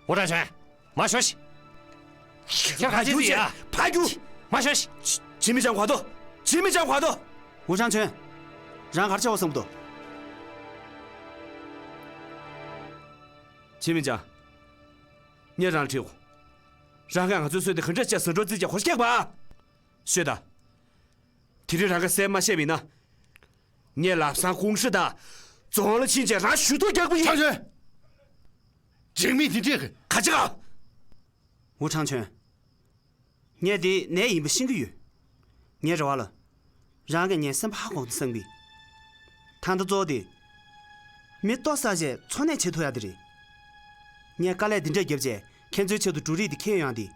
ཝུ་ཁྲང་ཆོན། མར་ཤོག་ཤིག་ཁྱེད་ག་ཅི་ཟིག་ཡ། ཕ་རྒྱུག་མར་ཤོག་ཤིག་ཇི་མི་ཅང་གོ་དོ། ཇི་མི་ཅང་གོ་དོ། ཝུ་ཁྲང་ཆོན། རང་ག་རེ་བྱེད་དགོས་བསམ་འདུག་ཇི་མི་ཅང་། ངས་རང་ལ་དྲིས་གོ། རང་གིས་ང་ཚོའི་སོན་དེ་ག་འདྲ་བྱས་ཟ་འགྲོ་རྩིས་བྱས་ཧོ་ཤེག་པ། ཤོད་ད། དེ་རིང་རང་གིས་གསལ་མ་བཤད་པ་ཡིན་ན། ངས་ལམ་སང་ཀུང་ཧྲེ་དང་རྫོང་ལ་ཕྱིན་བྱས་རང་ཞུ་གཏུག་རྒྱག་པ་ཡིན། ཁྲང་ཆོན། འཇིགས་མེད་དེ་འདྲས་ག་ཅི་ག་ཝུ་ཁྲང་ཆོན། ངས་འདི་ནད་ཡིན་པ་ཤེས་ཀྱི་ཡོད། ངའི་རེ་བ་ལ། རང་གིས་ངའི་སེམས་པ་ཧ་གོ་གི་བསམ་གི། ད་ལྟ་གཙོ་བོ་དེ། མི་ལྟོ་ཟ་བྱས་འཚོ་གནས་བྱེད་ཐུབ་ཡ་དེ་རེད། ངས་དཀའ་ལས་འདི་འདྲས་བརྒྱབ་བྱས་ཁྱེད་ཚོའི་ཆེད་དུ་འབྲུ་རིགས་འདི་ཁྱེར་ཡོང་ཡ་འདི།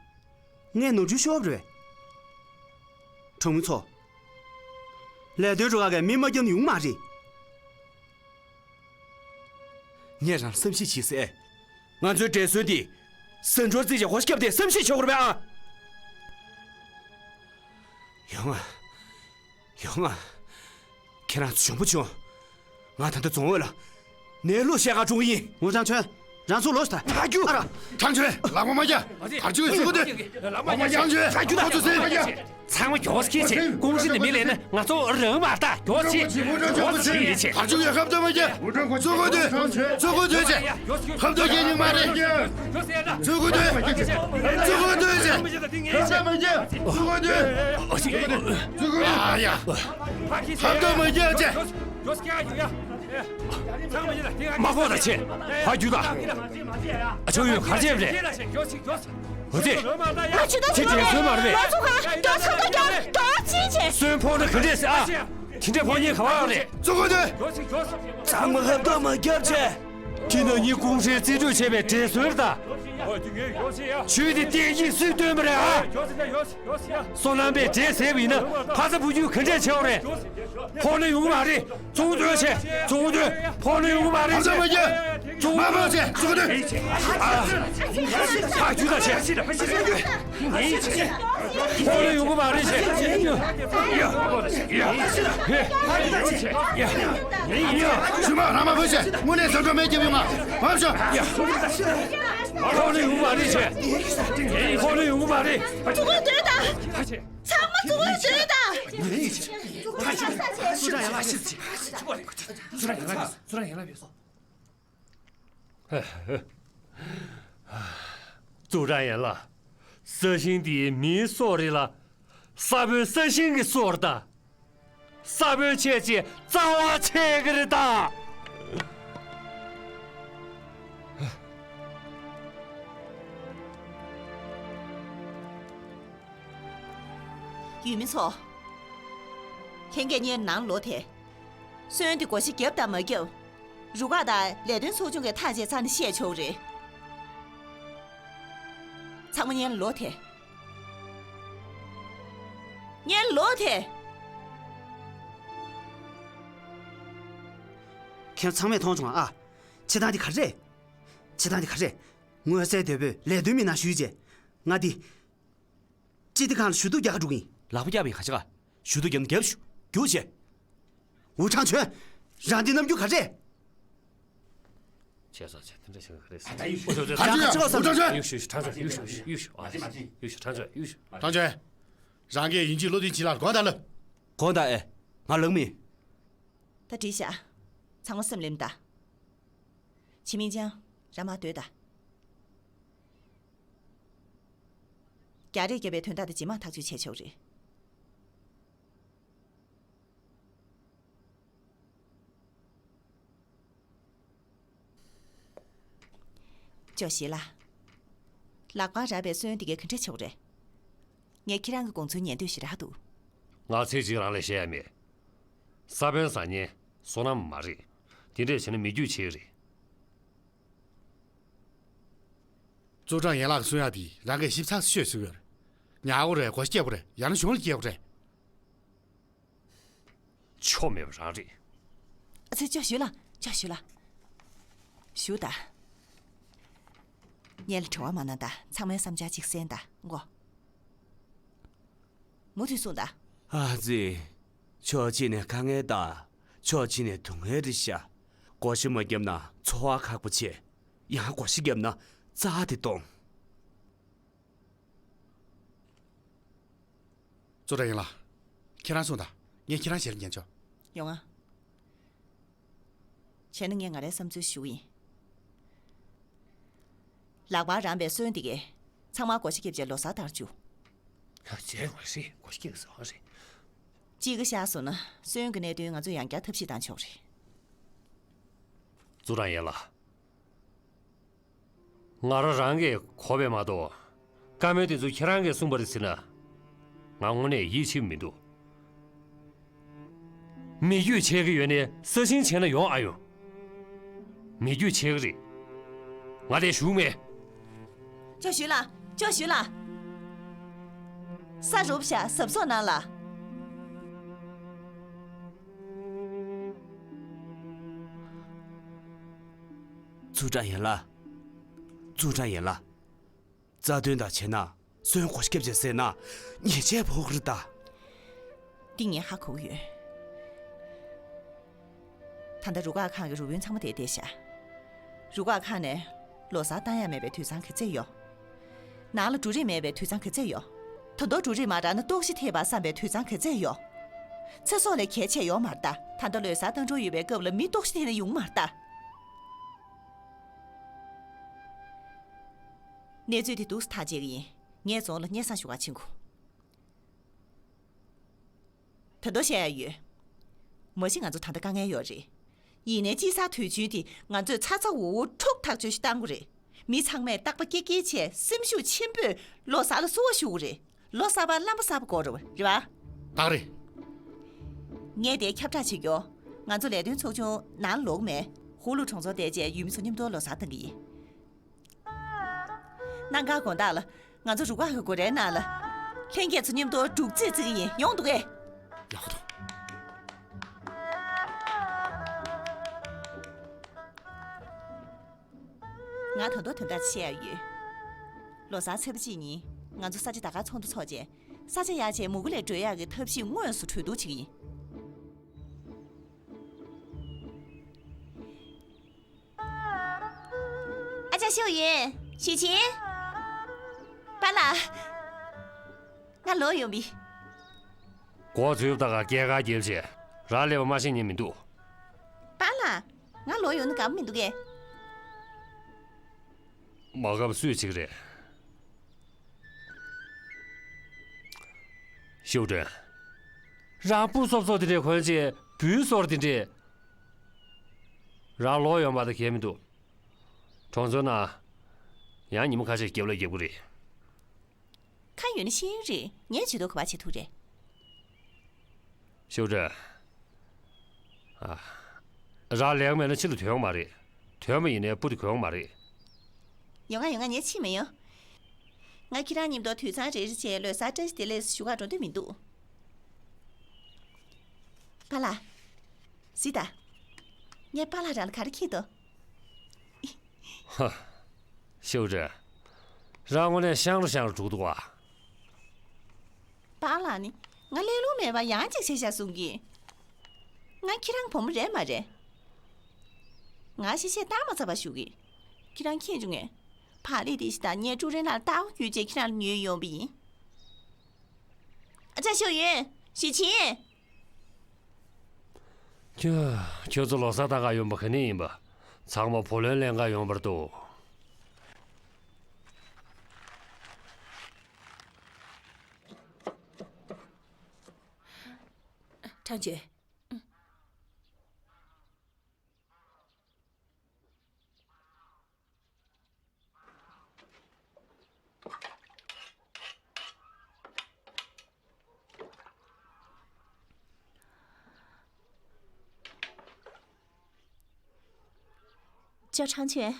ངས་ནོར་འཁྲུལ་ཤོར་བ་རེད། གྲོང་མི་ཚོ། ལས་དོན་རུ་ཁག་གིས་མི་མ་བརྒྱབ་ན་ཡོང་མ་རེད། ངས་རང་བསམ་ཤེས་བྱེད་ཟེར། ང་ཚོའི་འབྲས་སོན་འདི་ཟ་འགྲོ་རྩིས་བྱས་ཧོ་ཤེག་པ་དེ་བསམ་ཤེས་བྱེད་དགོས་རེད་པས་ཨ། ཡོང་ང་། ཡོང་ང་། ཁྱེད་རང་ཚོ་བྱུང་པོ་བྱུང་། ང་ད་ལྟ་རྫོང་ངོས་ལ་ནད་ལུག་བཤད་ག་འགྲོ་གི་ཡིན། ཝུ་ཁྲང་ཆོན། རང་ཚུར་ལོག་ཤོག་ད། ཕ་རྒྱུག་ཨ་ར། ཁྲང་ཆོན། ལག་པ་མ་རྒྱག་གར་བཅུག་ཡོད། ཚུར་ཁུར་སྡོད། ལག་པ་མ་རྒྱག་ཁྲང་ཆོན། ཕ་རྒྱུག་ད། ཁོ་ཚོ་སེམས་མ་རྒྱག་ཚང་མ་མགྱོགས་སེ་ཁྱེར་བྱེད། ཀུང་ཧྲེ་ནས་མི་ལེན་ན་ང་ཚོ་རང་མ་ལྟ། མགྱོགས་སེ་ཁྱེར་བྱེད། མགྱོགས་སེ་ཁྱེར་བྱེད། གར་བཅུག་ཡོད། ཁ་བརྡ་མ་རྒྱག་ཚུར་ཁུར་སྡོད། ཚུར་ཁུར་སྡོད་བྱེད། ཁ་བརྡ་རྒྱག་མྱོང་མ་རེད། ཚུར་ཁུར་སྡོད། ཚུར་ཁུར་སྡོད་བྱེད། ཁ་བརྡ་མ་རྒྱག་ཚུར་ཁུར་སྡོད། ཚུར་ཁུར་སྡོད། ཨ་ཡ། ཁ་བརྡ་མ་རྒྱག་བྱེད། མ་ཕོག་ད་ཆེ། ཕ་རྒྱུག་ད། ཨ་ཆོ་ཡོད་གར་བྱེད་རེད། འོ་དེ། ང་ཇུས་ཏོག་ཁྱེད་ཁྱེད་ཚོའི་མ་རེད། ང་ཚོ་ག་མགྱོགས་ཚ་ཏོག་མགྱོགས་མགྱོགས་ཅིག་བྱེད། སོན་ཕོག་ན་ག་འདྲས་ཟེར་ཨ། དེ་འདྲས་ཕོག་ཉེན་ག་བ་རེད། ཚུར་ཁུར་སྡོད། ཚང་མ་ཧབ་ཏོག་མ་རྒྱབ་བྱས། དེ་ན་ནི་ཀུང་ཧྲེ་རྩིས་སྤྲོད་བྱས་པའི་འབྲས་སོན་རེད་ད། ཆུའི་དེ་བསྟན་གྱིས་སུས་བཏོན་པ་རེད་ཨ། སོ་ནམ་པས་འབྲས་ཟས་པ་ཡིན་ན་ཕ་ཚ་བུ་རྒྱུད་ག་འདྲས་ཆེ་བ་རེད། ཕོག་ན་ཡོང་གི་མ་རེད། ཚུར་སྡོད་བྱས། ཚུར་སྡོད། ཕོག་ན་ཡོང་གི་མ་རེད། ཚུར་སྡོད། ཕ་རྒྱུག་ད་བྱས། ཕོག་ན་ཡོང་གི་མ་རེད་བྱས། ཞུ་མ་ར་མ་བུ་བྱས། དངོས་གནས་བཟོ་འདྲ་མེད་ཀྱི་ཡོང་ང་། བབས་ཤོག་ཕོག་ན་ཡོང་གི་མ་རེད་བྱས། ཕོག་ན་ཡོང་གི་མ་རེད། ཚུར་སྡོད་ད། ཚང་མ་ཚུར་སྡོད་ད། ཙུའུ་ཀྲང་ཡན་ལགས་ཤི་ཙི། ཙུའུ་ཀྲང་ཡན་ལགས་ཙུའུ་ཀྲང་ཡན་ལགས་ཕེབས་སོང་། ཙུའུ་ཀྲང་ཡན་ལགས། ས་ཞིང་འདི་མིའི་སྲོག་རེད་ལ། ས་བོན་ས་ཞིང་གི་སྲོག་རེད་ད། ས་བོན་ཆད་ཅེས་རྩ་བ་ཆད་ཀྱི་རེད་ད། ཡུལ་མི་ཚོ། ལྷན་རྒྱས་གཉེར་ནང་ལོག་དེ། སོན་དེ་བགོ་བཤའ་བརྒྱབ་དང་མ་བརྒྱབ། རུ་ཁག་དང་ལས་དོན་ཚོགས་ཆུང་གིས་ཐག་བཅད་ཚར་ནས་བཤད་ཆོག་རེད། ཚང་མ་གཉེར་ལོག་དེ། གཉེར་ལོག་དེ། ཁྱེད་ཚང་མས་མཐོང་བྱུང་ཨ། བྱེད་སྟངས་དེ་ག་རེ་རེད། བྱེད་སྟངས་དེ་ག་རེ་རེད། མངོན་གསལ་དོད་པོས་ལས་དོན་མི་སྣར་ཞུས་རྗེས། ང་འདི། སྤྱི་བདེ་ཁང་ལ་ཞུ་གཏུག་རྒྱག་ག་འགྲོ་གི་ཡིན། ལག་པ་བརྒྱབ་པའི་ཁ་ཆེ་ག་ཞུ་གཏུག་བརྒྱབ་ན་བརྒྱབ་ཤོག་རྒྱུགས་བྱས། ཝུ་ཁྲང་ཆོན། རང་འདི་རྣམ་འགྱུར་ག་རེ་རེད། བྱས་ཙང་བྱས་དེ་འདྲ་བྱེད་ག་རེ་ཟེར། ཁ་ཆེ་ག་ཝུ་ཁྲང་ཆོན། ཡུག་ཤོག་ཁྲང་ཆོན་ཡུག་ཤོག་ཁྲང་ཆོན་ཡུག་ཤོག་ཡུག་ཤོག་ཨ་ཡུག་ཤོག་ཁྲང་ཆོན་ཡུག་ཤོག་ཁྲང་ཆོན། རང་གིས་ཡིན་གཅིག་བློ་མཐུན་གཅིག་ལ་དགོངས་དག་ལབ། དགོངས་དག་ཨེ། ང་ལངས་མི། ད་འགྲིག་བཞག་ཚང་མ་སེམས་ལེམ་ད། ཆི་མིན་ཅང་། རང་མར་སྡོད་ད། རྒྱག་རེས་བརྒྱབ་པའི་དོན་དག་དེ་རྗེས་མ་ཐག་གཅོད་བྱས་ཆོག་རེད། ཅོ་ཞི་ལགས། ལག་པར་རག་པའི་སོན་དེ་གས་ག་འདྲ་ཆགས་རེད། ངས་ཁྱེད་རང་གི་དགོངས་ཚུལ་ཉན་འདོད་ཞིག་རག་འདུག་ངས་ཚིག་གཅིག་རང་ལས་བཤད་ཡ་མེད། ས་བོན་ཟ་མཁན་སོ་ནམ་མ་རེད། དེ་འདྲས་བྱས་ན་མི་རྒྱུད་ཆད་རེད། ཙུའུ་ཀྲང་ཡན་ལགས་གསུང་ཡག་དེ་རང་གིས་ཞིབ་ཚགས་སུ་ཤོད་ཟེར་གི་ཡོད་རེད། ཉར་དགོས་རེད། སྒོ་ཕྱེ་དགོས་རེད། ཡང་ན་གཞུང་ལ་སྐྱེལ་དགོས་རེད། ཆོ་མེད་པ་རང་རེད། ཨ་ཙི། ཅོ་ཞུ་ལ། ཅོ་ཞུ་ལ། ཞུ་ད། ངས་ལ་དྲི་བ་མ་གནང་ད། ཚང་མའི་བསམ་འཆར་གཅིག་གསན་ད་མགོ། མུ་མཐུད་གསུངས་ད། ཨ་ཙི། ཕྱོགས་གཅིག་ནས་དཀའ་ངལ་ད། ཕྱོགས་གཅིག་ནས་སྡུག་བསྔལ་རེད་ཤག་སྒོར་གཞས་མ་བརྒྱབ་ན་འཚོ་བ་ཁག་པོ་བྱེད། ཡང་སྒོར་གཞས་བརྒྱབ་ན་རྩྭ་དེ་གཏོང་། ཙུའུ་ཀྲང་ཡན་ལགས། ཁྱེད་རང་གསུངས་དང་། ངས་ཁྱེད་རང་ཞལ་ཉན་ཆོག་ཡོང་ང་། བྱས་ན་ངས་ང་རའི་བསམ་ཚུལ་ཞུ་གི་ཡིན། ལག་པར་རག་པའི་སོན་འདི་གས་ཚང་མ་སྒོར་གཞས་བརྒྱབ་བྱས་ལོ་གསར་བསྟར་བཅུག་བྱས་མ་རེད། སྒོར་གཞས་བརྒྱབ་སོང་རེད། གཅིག་གི་བཞག་སོང་ན་སོན་གྱི་གནད་དོན་ང་ཚོས་ཡང་བསྐྱར་ཐབས་ཤེས་བཏང་ཆོག་རེད། ཙུའུ་ཀྲང་ཡན་ལགས། ང་རང་རང་གིས་གོ་བས་མ་གཏོགས། བཀའ་མོལ་དེ་ཚོ་ཁྱེད་རང་གིས་གསུངས་པ་རེད་ཟེར་ན། ང་དངོས་གནས་ཡིད་ཆེས་མི་འདུག་མི་རྒྱུད་ཆད་ཀྱི་ཡོད་ནའི་ས་ཞིང་བྱས་ན་ཡོང་ཨ་ཡོང་། མི་རྒྱུད་ཆད་ཀྱི་རེད། ང་དེ་ཞུགས་མེད། ཅོ་ཞུ་ལ། ཅོ་ཞུ་ལ། ས་རུབ་བཞག་ཟབ་སོགས་ནང་ལ། ཙུའུ་ཀྲང་ཡན་ལགས། ཙུའུ་ཀྲང་ཡན་ལགས། རྩ་དོན་དག་བྱས་ན་སོན་སྒོར་གཞས་བརྒྱབ་བྱས་ཟེར་ན་ཉེས་ཆད་ཕོག་གི་རེད་ད། འདི་ངས་ཧ་གོ་གི་ཡོད། ད་ལྟ་རུ་ཁག་ཁང་གི་རུ་དཔོན་ཚང་མ་དེ་བསྡད་ཤག་རུ་ཁག་ཁང་ནས་ལོ་གསར་བཏང་ཡ་མེད་པའི་དུད་ཚང་ག་ཚད་ཡོད། ནང་ལ་འབྲུ་རིགས་མེད་པའི་དུད་ཚང་ག་ཚད་ཡོད། ད་དུང་འབྲུ་རིགས་མ་རག་ན་ལྟོགས་ཤི་ཐེབས་པར་བསམ་པའི་དུད་ཚང་ག་ཚད་ཡོད། ཚེ་སྲོག་ལས་གལ་ཆེ་ཡོད་མ་རེད་ད། ད་ལྟ་ལོ་གསར་བཏང་འགྲོ་ཡོད་པའི་སྐབས་ལ་མི་ལྟོགས་ཤི་ཐེབས་ན་ཡོང་མ་རེད་ད། གནས་ཚུལ་དེ་འདུག་སེ་ཐག་བཅད་ཀྱི་ཡིན། ངས་རྫོང་ལ་སྙན་སེང་ཞུ་གར་ཕྱིན་དགོས། ད་དུང་བཤད་ཡ་ཡོད། མ་གཞི་ང་ཚོ་ད་ལྟ་དཀའ་ངལ་ཡོད་རེད། ཡིན་ནའི་དཔྱིད་གསར་དུས་ཆེན་དེ་ང་ཚོས་ཚ་ཚ་འུར་འུར་འཁྲུག་ཐག་ཆོད་ཞིག་བཏང་དགོས་རེད། མི་ཚང་མས་རྟག་པ་སྐྱིད་སྐྱིད་བྱས་སེམས་ཤུགས་ཆེན་པོས་ལོ་གསར་ལ་བསུ་བ་ཞུ་དགོས་རེད། ལོ་གསར་པ་རྣམ་པ་གསར་པ་དགོས་རེད་པ། རེད་པ། ད་རེད། ངས་དེ་ཁྱབ་བསྒྲགས་བྱེད་རྒྱུ། ང་ཚོ་ལས་དོན་ཚོགས་ཆུང་ནང་ལོགས་མེད། ཧུ་ལུ་གྲོང་ཚོར་བསྡད་རྗེས་ཡུལ་མི་ཚོ་མཉམ་དུ་ལོ་གསར་བཏང་གི་ཡིན། གནམ་གང་དགོང་དག་ལ་ང་ཚོ་རུ་ཁག་གི་སྒོ་རའི་ནང་ལ་ལྷན་རྒྱས་ཚོ་མཉམ་དུ་སྒྲུག་རྩེད་རྩེ་གི་ཡིན། ཡོང་འདུག་གས། ཡག་པོ་འདུག་ང་ད་དུང་དོན་དག་བཤད་ཡ་ཡོད། ལོ་གསར་ཚེས་པ་གཅིག་ཉིན་ང་ཚོ་ས་ཆ་ད་གར་ཚོགས་འདུ་ཚོགས་རྗེས་ས་ཆ་ཡག་བྱས་མུ་གུ་ལས་སྒྲོལ་ཡག་གི་ཐབས་ཤེས་དངོས་སུ་གྲོས་བསྡུར་བྱེད་ཀྱི་ཡིན། ཨ་ཅག་ཤོག་ཡོན། ཞུས་ཆིན། པཱ་ལགས། ང་ལོག་ཡོང་བི། སྒོ་ཚུགས་ད་ག་སྐད་ག་རྒྱབ་བྱས་ར་ལས་པ་མ་ཤེས་ཉན་མི་འདུག་པཱ་ལགས། ང་ལོག་ཡོང་ན་དགའ་པོ་མི་འདུག་གས། མ་དགའ་པ་སུས་བྱེད་ཀྱི་རེད། ཤོག་སྒྲོན། རང་སྤུ་སོབ་སོབ་དེ་འདྲས་གོན་བྱས་བུའི་སོར་དེ་འདྲས། རང་ལོག་ཡོང་བ་དང་གལ་མི་འདུག་གྲོང་ཚོའི་ནང་ཡང་ཉི་མ་ཁ་ཤས་རྒྱབ་ལ་རྒྱབ་གི་རེད། ཁ་ཡོད་ན་ཤེས་ཡོན་རེད། ངས་བྱེད་དོ་ག་པར་བྱེད་ཐུབ་རེད། ཤོག་སྒྲོན། ཨ། རང་ལེགས་མེད་ན་ཕྱི་ལ་ཐོན་ཡོང་མ་རེད། ཐོན་པ་ཡིན་ནའི་སྤུ་དེ་གོན་ཡོང་མ་རེད། ཡོང་ང་ཡོང་ང་། ངས་ཕྱིན་མི་ཡོང་། ང་ཁྱེད་རང་མཉམ་དུ་དུད་ཚང་རེ་རེ་བྱས་ལོ་གསར་བཀྲ་ཤིས་བདེ་ལེགས་ཞུ་གར་འགྲོ་འདོད་མི་འདུག་པཱ་ལགས། གཟིགས་དང་། ངས་པཱ་ལགས་རང་ལ་ག་རེ་འཁྱེར་འདུག་ཧ། ཤོག་སྒྲོན། རང་དངོས་གནས་ཤང་རུ་ཤང་རུ་འགྲོ་གི་འདུག་ག་པཱ་ལགས་ནི་ང་ལས་སླ་པོ་མེད་པ་ཡང་ཅིག་བྱས་ཤག་གསུང་གི། ང་ཁྱེད་རང་བུ་མོ་རེད་མ་རེད། ང་གཞི་བྱས་བཏང་མ་ཚར་བ་ཞུ་གི། ཁྱེད་རང་མཁྱེན་བྱུང་ངས། བག་ལེབ་དེ་ཞིག་དང་ངས་ཀྲུའུ་རེན་ལགས་ལ་ལྟ་སྐོར་བརྒྱུད་བྱས་ཁྱེད་རང་ལ་ཉོས་ཡོང་བ་ཡིན། ཨ་ཅག་ཤོག་ཡོན། ཞུས་ཆིན། ཁྱོད། ཁྱོད་ཚོ་ལོ་གསར་བཏང་ག་ཡོང་པ་ག་ནས་ཡིན་པ། ཚང་མ་བུ་ལོན་ལེན་ག་ཡོང་བར་འདུག་ཁྲང་ཅུན། ཅོ་ཁྲང་ཆུན།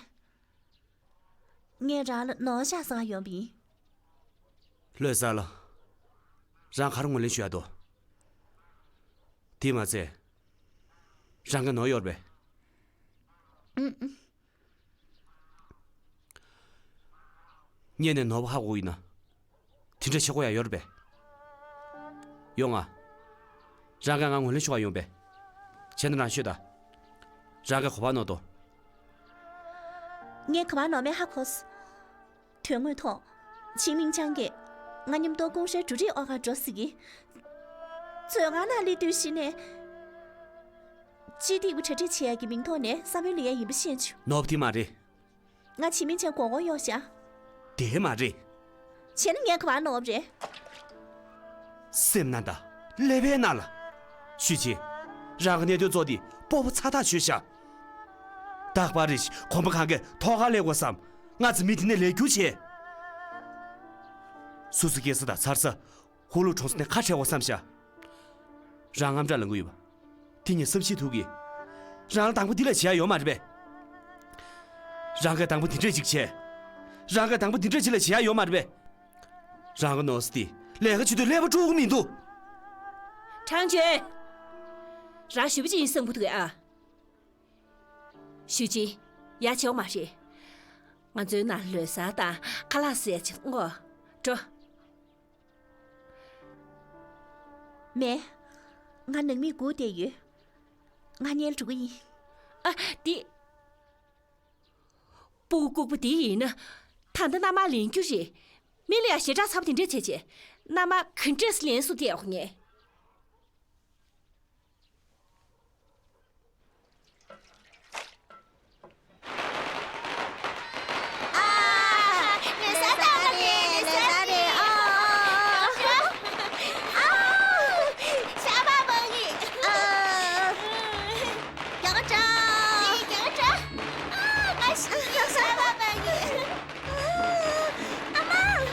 ངས་རང་ལ་ནོར་བཞག་བསམ་ཡོང་བ་ཡིན། ལྷོད་ས་ལ། རང་ག་རེ་ངོས་ལེན་ཞུ་ཡ་འདུག་དེས་མ་ཚད། རང་གིས་ནོར་ཡོད་རེད་པས། ཨུམ། ངས་ནས་ནོར་བ་ཧ་གོ་ཡིན་ན། དེ་འདྲ་བྱེད་དགོས་ཡ་ཡོད་རེད་པས། ཡོང་ང་། རང་གིས་ང་ངོས་ལེན་ཞུ་བ་ཡོང་པས། བྱས་ན་རང་ཤོད་ད། རང་གིས་ག་པར་ནོར་དོ། ངས་ག་པར་ནོར་མེད་ཧ་གོ་སོང་། དོན་དངོས་ཐོག་ཆིང་མིང་ཅང་གིས་ང་མཉམ་དུ་ཀུང་ཧྲེ་འབྲུ་རིགས་དབོར་གར་འགྲོ་ཟེར་གི། མཛོད་ཁང་ནང་སླེབས་དུས་གཞི་ནས། སྤྱི་བདེ་པུའུ་གྲ་སྒྲིག་བྱེད་ཡག་གི་མིང་ཐོག་ནས་ས་བོན་ལེན་ཡག་ཡིན་པ་ཤེས་བྱུང་། ནོར་བ་དེ་མ་རེད། ང་ཆིང་མིང་ཅང་མགོ་སྐོར་གཡོག་བཞག་དེ་མ་རེད། བྱས་ན་ངས་ག་པར་ནོར་བ་རེད། སེམས་ནང་དང་ཀླད་པའི་ནང་ལ། ཞུས་ཅིན། རང་གི་གནད་དོན་ཚོ་དེ་སྤོབས་པ་ཚ་ཐག་ཆོད་ཤག་རྟག་པར་རེ་ཞིག་གོམ་པ་གང་གས་ཐོག་ཁར་སླེབས་དགོས་བསམ། ང་ཚོ་མི་དེ་ནས་ལས་འཁྱུར་བྱས། སོ་སོ་སྐྱེས་ས་དང་འཚར་ས། ཧུ་ལུ་གྲོང་ཚོ་ནས་ཁ་བྲལ་དགོས་བསམ་ཤག་རང་དངངས་སྐྲག་ལངས་ཀྱི་ཡོད་པ། དེ་ངས་བསམ་ཤེས་ཐུབ་གི། རང་ལ་དང་པོ་འདི་ལས་བྱེད་ཡ་ཡོད་མ་རེད་པས། རང་གིས་དང་པོ་འདི་འདྲས་ཅིག་བྱས། རང་གིས་དང་པོ་འདི་འདྲས་ཅིག་ལས་བྱེད་ཡ་ཡོད་མ་རེད་པས། རང་གི་ནོར་ས་དེ་ལས་ཀ་བྱེད་དུས་ཀླད་པ་དཀྲུག་གི་མི་འདུག་ཁྲང་ཅུན། རང་ཞེ་པོ་ཅིག་ཡིན་བསམ་གི་འདུག་གས་ཨ། ཞུས་ཅིན། ཡ་བྱེད་དགོས་མ་རེད། ང་ཚོའི་ནང་ལོ་གསར་དང་ཁ་ལག་ཟ་ཡ་ཅིག་དངོས། འགྲོ། མེད། ང་ནང་མིས་སྒུག་བསྡད་ཡོད། ང་ཉལ་འགྲོ་གི་ཡིན། ཨ། འདི། སྤུ་གུ་ལྐུགས་པ་འདི་ཡིན་ན། ད་ལྟ་མནའ་མར་ལེན་རྒྱུ་རེད། མི་ལ་ཡང་ཞེ་དྲག་ཚ་པོ་དེ་འདྲས་བྱས་བྱས། མནའ་མར་ག་འདྲས་ལེན་སུ་བལྟས་ཨོ་ངས། ཨ། ལོ་གསར་ལྟ་བུ་རེད། ལོ་གསར་རེད། ཨ། ཨ། ཤ་མ་མ་ཡིན། ཨ། རྒྱགས་དྲ། རྒྱགས་དྲ། ཨ། ང་ཤི་ཤ་མ་མ་ཡིན། ཨ་མ། ཨ།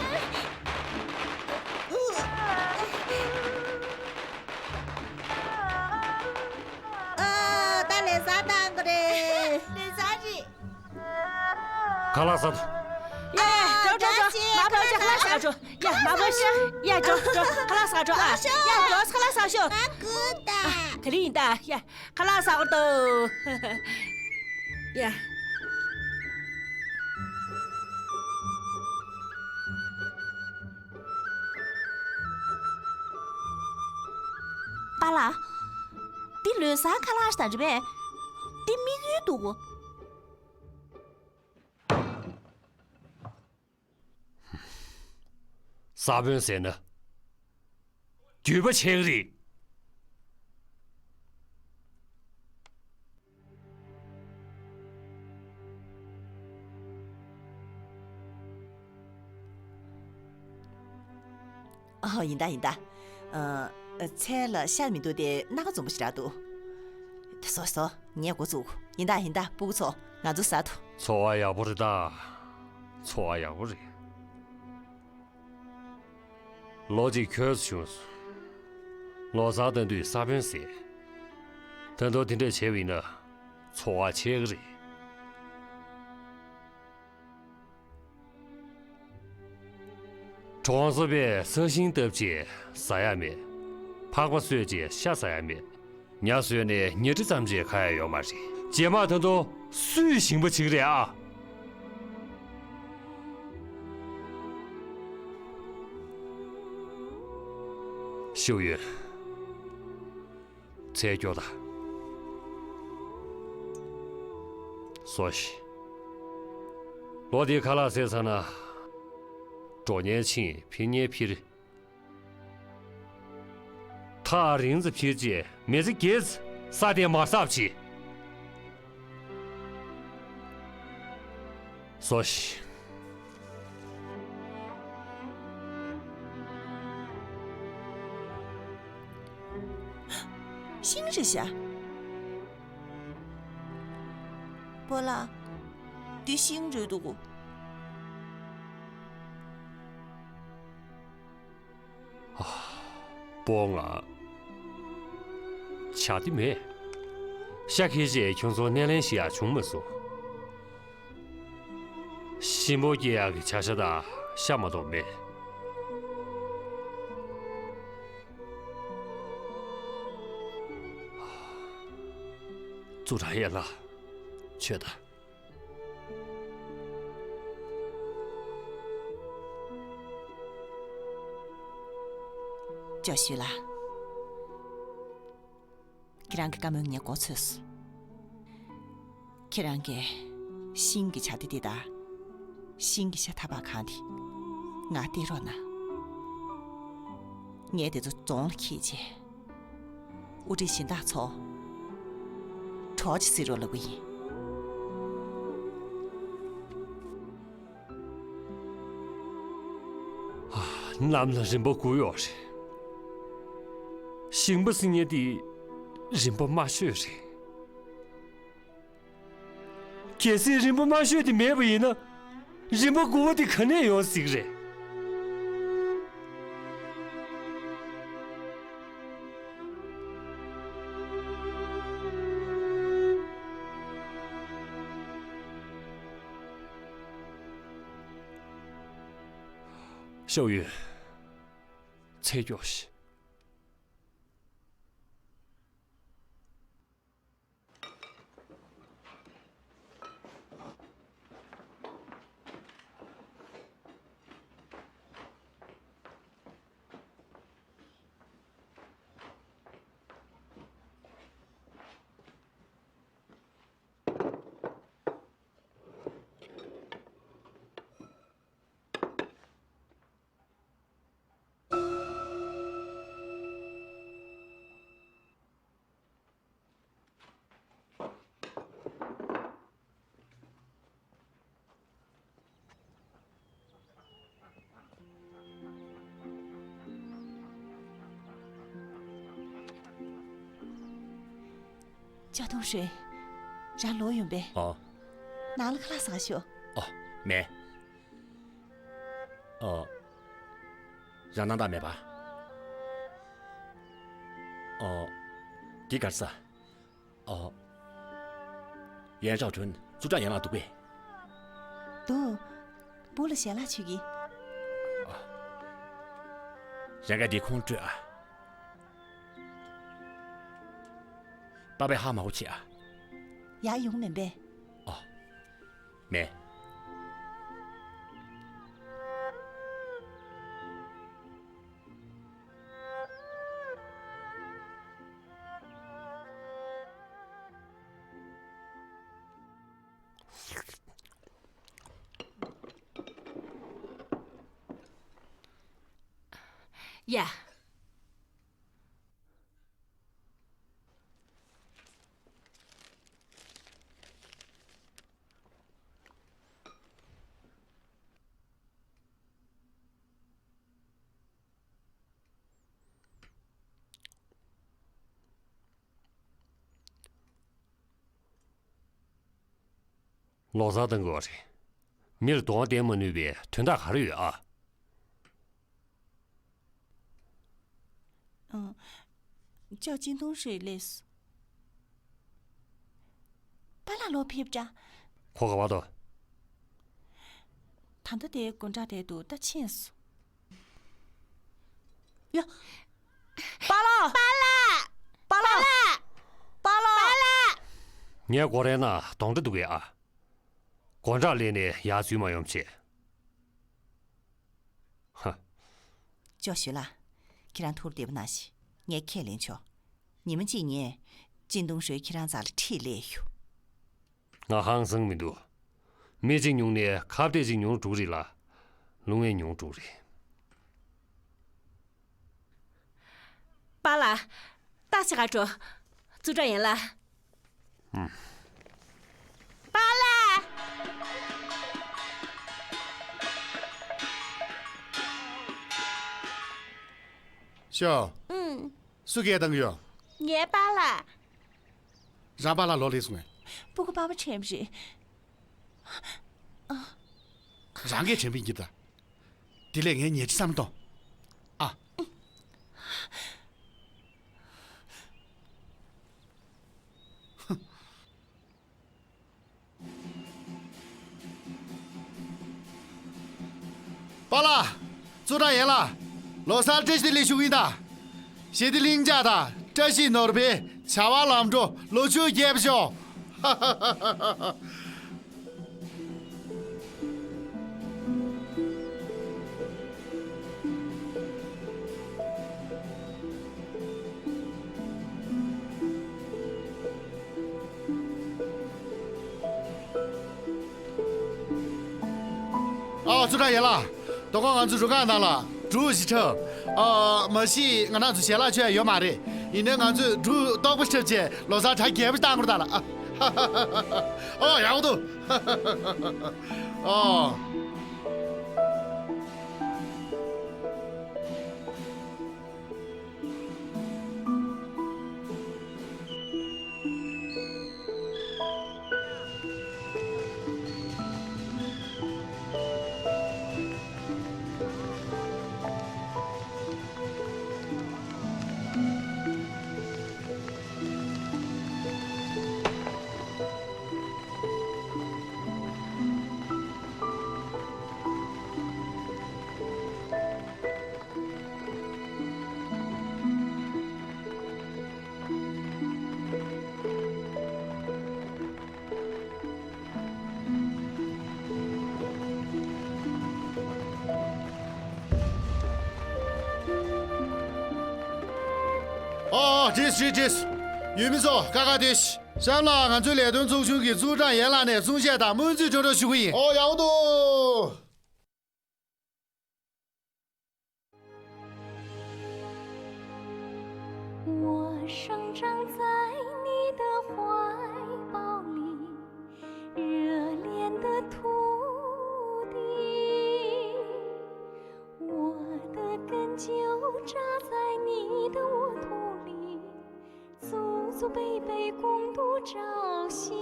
ད་ལོ་གསར་བཏང་གི་རེད། ལོ་གསར་རེད། ཁ་ལག་ཟ། ཡ་ཡ། འགྲོ་འགྲོ་འགྲོ། མ་བབས་ཤག་ཁ་ལག་ཟ་འགྲོ། ཡ་མ་བབས་ཤག་ཡ་འགྲོ་འགྲོ། ཁ་ལག་ཟ་འགྲོ་ཨ། ཡ་འགྲོ། ཁ་ལག་ཟ་ཤོག་ང་སྒུག་ད། དེ་རིང་ཡིན་ད། ཡ་ཁ་ལག་ཟ་འགྲོ་ད། ཡ། པཱ་ལགས། འདི་ལོ་གསར་ཁ་ལག་ཞིག་དང་རེད་པས། འདི་དམིགས་ཡུལ་འདུག་གོ། ས་བོན་ཟེར་ན། རྒྱུས་པ་ཆེ་གི་རེད། ཨོ། ཡིན་ད་ཡིན་ད། ཨ། ཚལ་ལ་ཤ་མི་འདུག་སྟེ་སྣ་ཁ་འཛོམས་པོ་ཞིག་རག་འདུག་སོ་སོ། ངས་འགོ་བཙུགས། ཡིན་ད་ཡིན་ད། སྤུ་གུ་ཚོ། ང་ཚོ་ཟ་འདུག་འཚོ་བ་ཡག་པོ་རེད་ད། འཚོ་བ་ཡག་པོ་རེད། ལོ་གཅིག་འཁྱོལ་སོང་། ལོ་གསར་ལྟ་དུས་ས་བོན་ཟེར། ད་དུང་དེ་འདྲས་བྱས་པ་ཡིན་ན་འཚོ་བ་ཆེ་གི་རེད། གྲོང་གསེབ་པས་ས་ཞིང་བཏབ་བྱས་ཟ་ཡ་མེད། ཕག་པ་གསོད་བྱས་ཤ་ཟ་ཡ་མེད། ཉ་གསོས་ནས་ཉལ་ཁྲི་ཙམ་གྱིས་ཁ་ཡ་ཡོད་མ་རེད། རྗེས་མ་ད་དུང་སུས་ཞིང་པ་བྱེད་ཀྱི་རེད་ཨ། ཤོག་ཡོད། ཚལ་སྐྱོར་དང་། སོ་ཞིག་ལོ་འདིའི་ཁ་ལག་ཟས་ཚར་ན། འགྲོ་ཉལ་ཕྱིན། འཕིར་ཉལ་འཕིར། ཐག་རིང་ཙམ་འཕིར་རྗེས་མི་ཚེ་རྒས་ཙམ་ས་དེ་མར་ཟག་བྱེད། སོ་ཞིག་ཤིང་རེད་ཤག་པོ་ལགས། འདི་ཤིང་རེད་འདུག་པོ་ང་། བྱ་དེ་མེད། ཤ་ཁྱེར་རྗེས་ཁྱོད་ཚོ་སྣེ་ལེན་ཞིག་ཡང་བྱུང་མ་སོང་། ཤིང་ཕོ་སྐྱེ་ཡག་གི་བྱ་ཤ་དང་ཤ་མ་གཏོགས་མེད། ཙུའུ་ཀྲང་ཡན་ལགས། ཆོས་དང་། ཅོ་ཞུས་ལགས། ཁྱེད་རང་གི་བཀའ་མོལ་ངས་མགོ་ཚོས་སོང་། ཁྱེད་རང་གིས་ཤིང་གི་བྱ་དེ་དེ་དང་། ཤིང་གི་ཤ་ཐབ་པ་གང་དེ་ང་སྟེར་རོགས་གནང་། ངས་དེ་ཚོ་རྫོང་ལ་འཁྱེར་རྗེས། དབུ་ཁྲིད་གཞན་དག་ཚོ་གྲོགས་ཀྱིས་བསད་རོགས་ལབ་གི་ཡིན། ཨ། གནམ་ལ་རིམ་པ་དགུ་ཡོད་རེད། ཞིང་པ་ཟེར་མཁན་དེ་རིམ་པ་དམའ་ཤོས་རེད། གལ་སྲིད་རིམ་པ་དམའ་ཤོས་དེ་མེད་པ་ཡིན་ན། རིམ་པ་དགུ་པ་དེ་ག་ནས་ཡོང་སྲིད་ཀྱི་རེད། ཤའོ་ཡུས། ཚེ་སྐྱོ་ཞིག་ཅ་ཏུང་ཧྲེ། རང་ལོག་ཡོང་པས། ཨོ། ནང་ལ་ཁ་ལག་ཟ་ཤོག་ཨོ། མེད། ཨོ། རང་སྣང་དག་མེད་པ། ཨོ། འདི་གར་ཟ། ཨོ། ཡན་ཧྲའོ་ཁྲུན་ཙུའུ་ཀྲང་ཡན་ལགས་འདུག་པས། འདུག་སྦུག་ལ་ཞལ་ལག་མཆོད་ཀྱི། ཨོ། རང་ག་འདི་ཁོང་སྤྲོད་ཨ། པ་ཕས་ཧ་མ་གོ་བྱེད་ཨ། ཡར་ཡོང་མིན་པས། ཨོ། མེད། ཡ། ལོ་གསར་གཏོང་དགོས་པ་རེད། མིར་གདོང་བསྟན་མ་ནུས་པའི་དོན་དག་ག་རེ་ཡོད་ཨ། ཨང་། ཅོ་ཅིན་ཏུང་ཧྲེ་སླེབས་སོང་། པཱ་ལགས་ལོག་ཕེབས་འདྲ། ཁོ་ག་པར་འདུག་ད་ལྟ་དེ་དགོང་དག་དེ་འདུག་ད་ཕྱིན་སོང་། ཡ། པཱ་ལགས། པཱ་ལགས། པཱ་ལགས། པཱ་ལགས། པཱ་ལགས། པཱ་ལགས། ངའི་སྒོ་རའི་ནང་གདོན་འདྲེ་འདུག་གས་ཨ། དགོང་དག་སླེབས་ནས་ཡར་འཛུལ་མ་ཡོང་བྱས། ཧ། ཅོ་ཞུས་ལགས། ཁྱེད་རང་ཐུགས་བདེ་པོ་གནང་ཞིག་ངས་ཁས་ལེན་ཆོག་ཉི་མ་གཅིག་ངས་ཅིན་ཏུང་ཧྲེ་ཁྱེད་རང་རྩ་ལ་ཁྲིད་སླེབས་ཞུ། ང་ཧང་སང་མི་འདུག་མི་གཅིག་ཉུང་ནས་ཁ་གཏད་གཅིག་ཉུང་དྲུག་རེད་ལ། ལུང་བའི་ཉུང་དྲུག་རེད། པཱ་ལགས། ཏག་ཅིག་ག་འགྲོ། ཙུའུ་ཀྲང་ཡན་ལགས། ཨུམ། པཱ་ལགས། ཤོ། ཨུམ། སུ་སྐད་བཏང་གི་ཡོད། ངའི་པཱ་ལགས། རང་པཱ་ལགས་ལོག་སླེབས་སོང་ངས། སྤུ་གུ་པགས་པ་དྲན་པ་རེད། རང་གིས་དྲན་པ་ཡིན་གྱི་ད། དེ་ལས་ངས་ཉལ་ཁྲི་བསམ་བློ་གཏོང་། ཨ། པཱ་ལགས། ཙུའུ་ཀྲང་ཡན་ལགས། ལོ་གསར་བཀྲ་ཤིས་བདེ་ལེགས་ཞུ་གི་ཡིན་ད། ཞི་བདེ་ལྷིང་འཇགས་དང་བཀྲ་ཤིས་ནོར་འཕེལ་ བྱ་བ་ལམ་འགྲོ། ལོ་ཆུང་རྒྱལ་ཤོག། ཨ། ཙུའུ་ཀྲང་ཡན་ལགས། དོ་དགོང་ང་ཚོ་རུ་ཁག་ནང་ལ་འབྲུག་ཞི་ཁྲབ། ཨ། མ་གཞི་ང་རང་ཚོ་ཞལ་ལག་མཆོད་ཡ་ཡོད་མ་རེད། ཡིན་ནའི་ང་ཚོས་འབྲུག་ལྟོགས་པ་ཁྲབ་བྱས་ལོ་གསར་གྲ་རྒྱས་པོ་བཏང་དགོས་ད་ལ། ཨོ། ཡག་པོ་འདུག། ཨོ། ཨོ། བྲིས་བྲིས་བྲིས། ཡུལ་མི་ཚོ་ཀ་ཁ་སྡོད་ཤིག། གཤམ་ལ་ང་ཚོའི་ལས་དོན་ཚོགས་ཆུང་གི་ཙུའུ་ཀྲང་ཡན་ལགས་ནས་གསུང་བཤད་དང་སྨོན་ཚིག་སྒྲོག་སྒྲོག་ཞུ་གི་ཡིན། ཨོ། ཡག་པོ་འདུག། 我生长在你的怀抱里，热恋的土地，我的根就扎在你的沃土里，祖祖辈辈共度朝夕，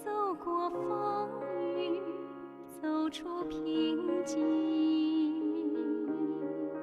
走过风雨，走出贫瘠。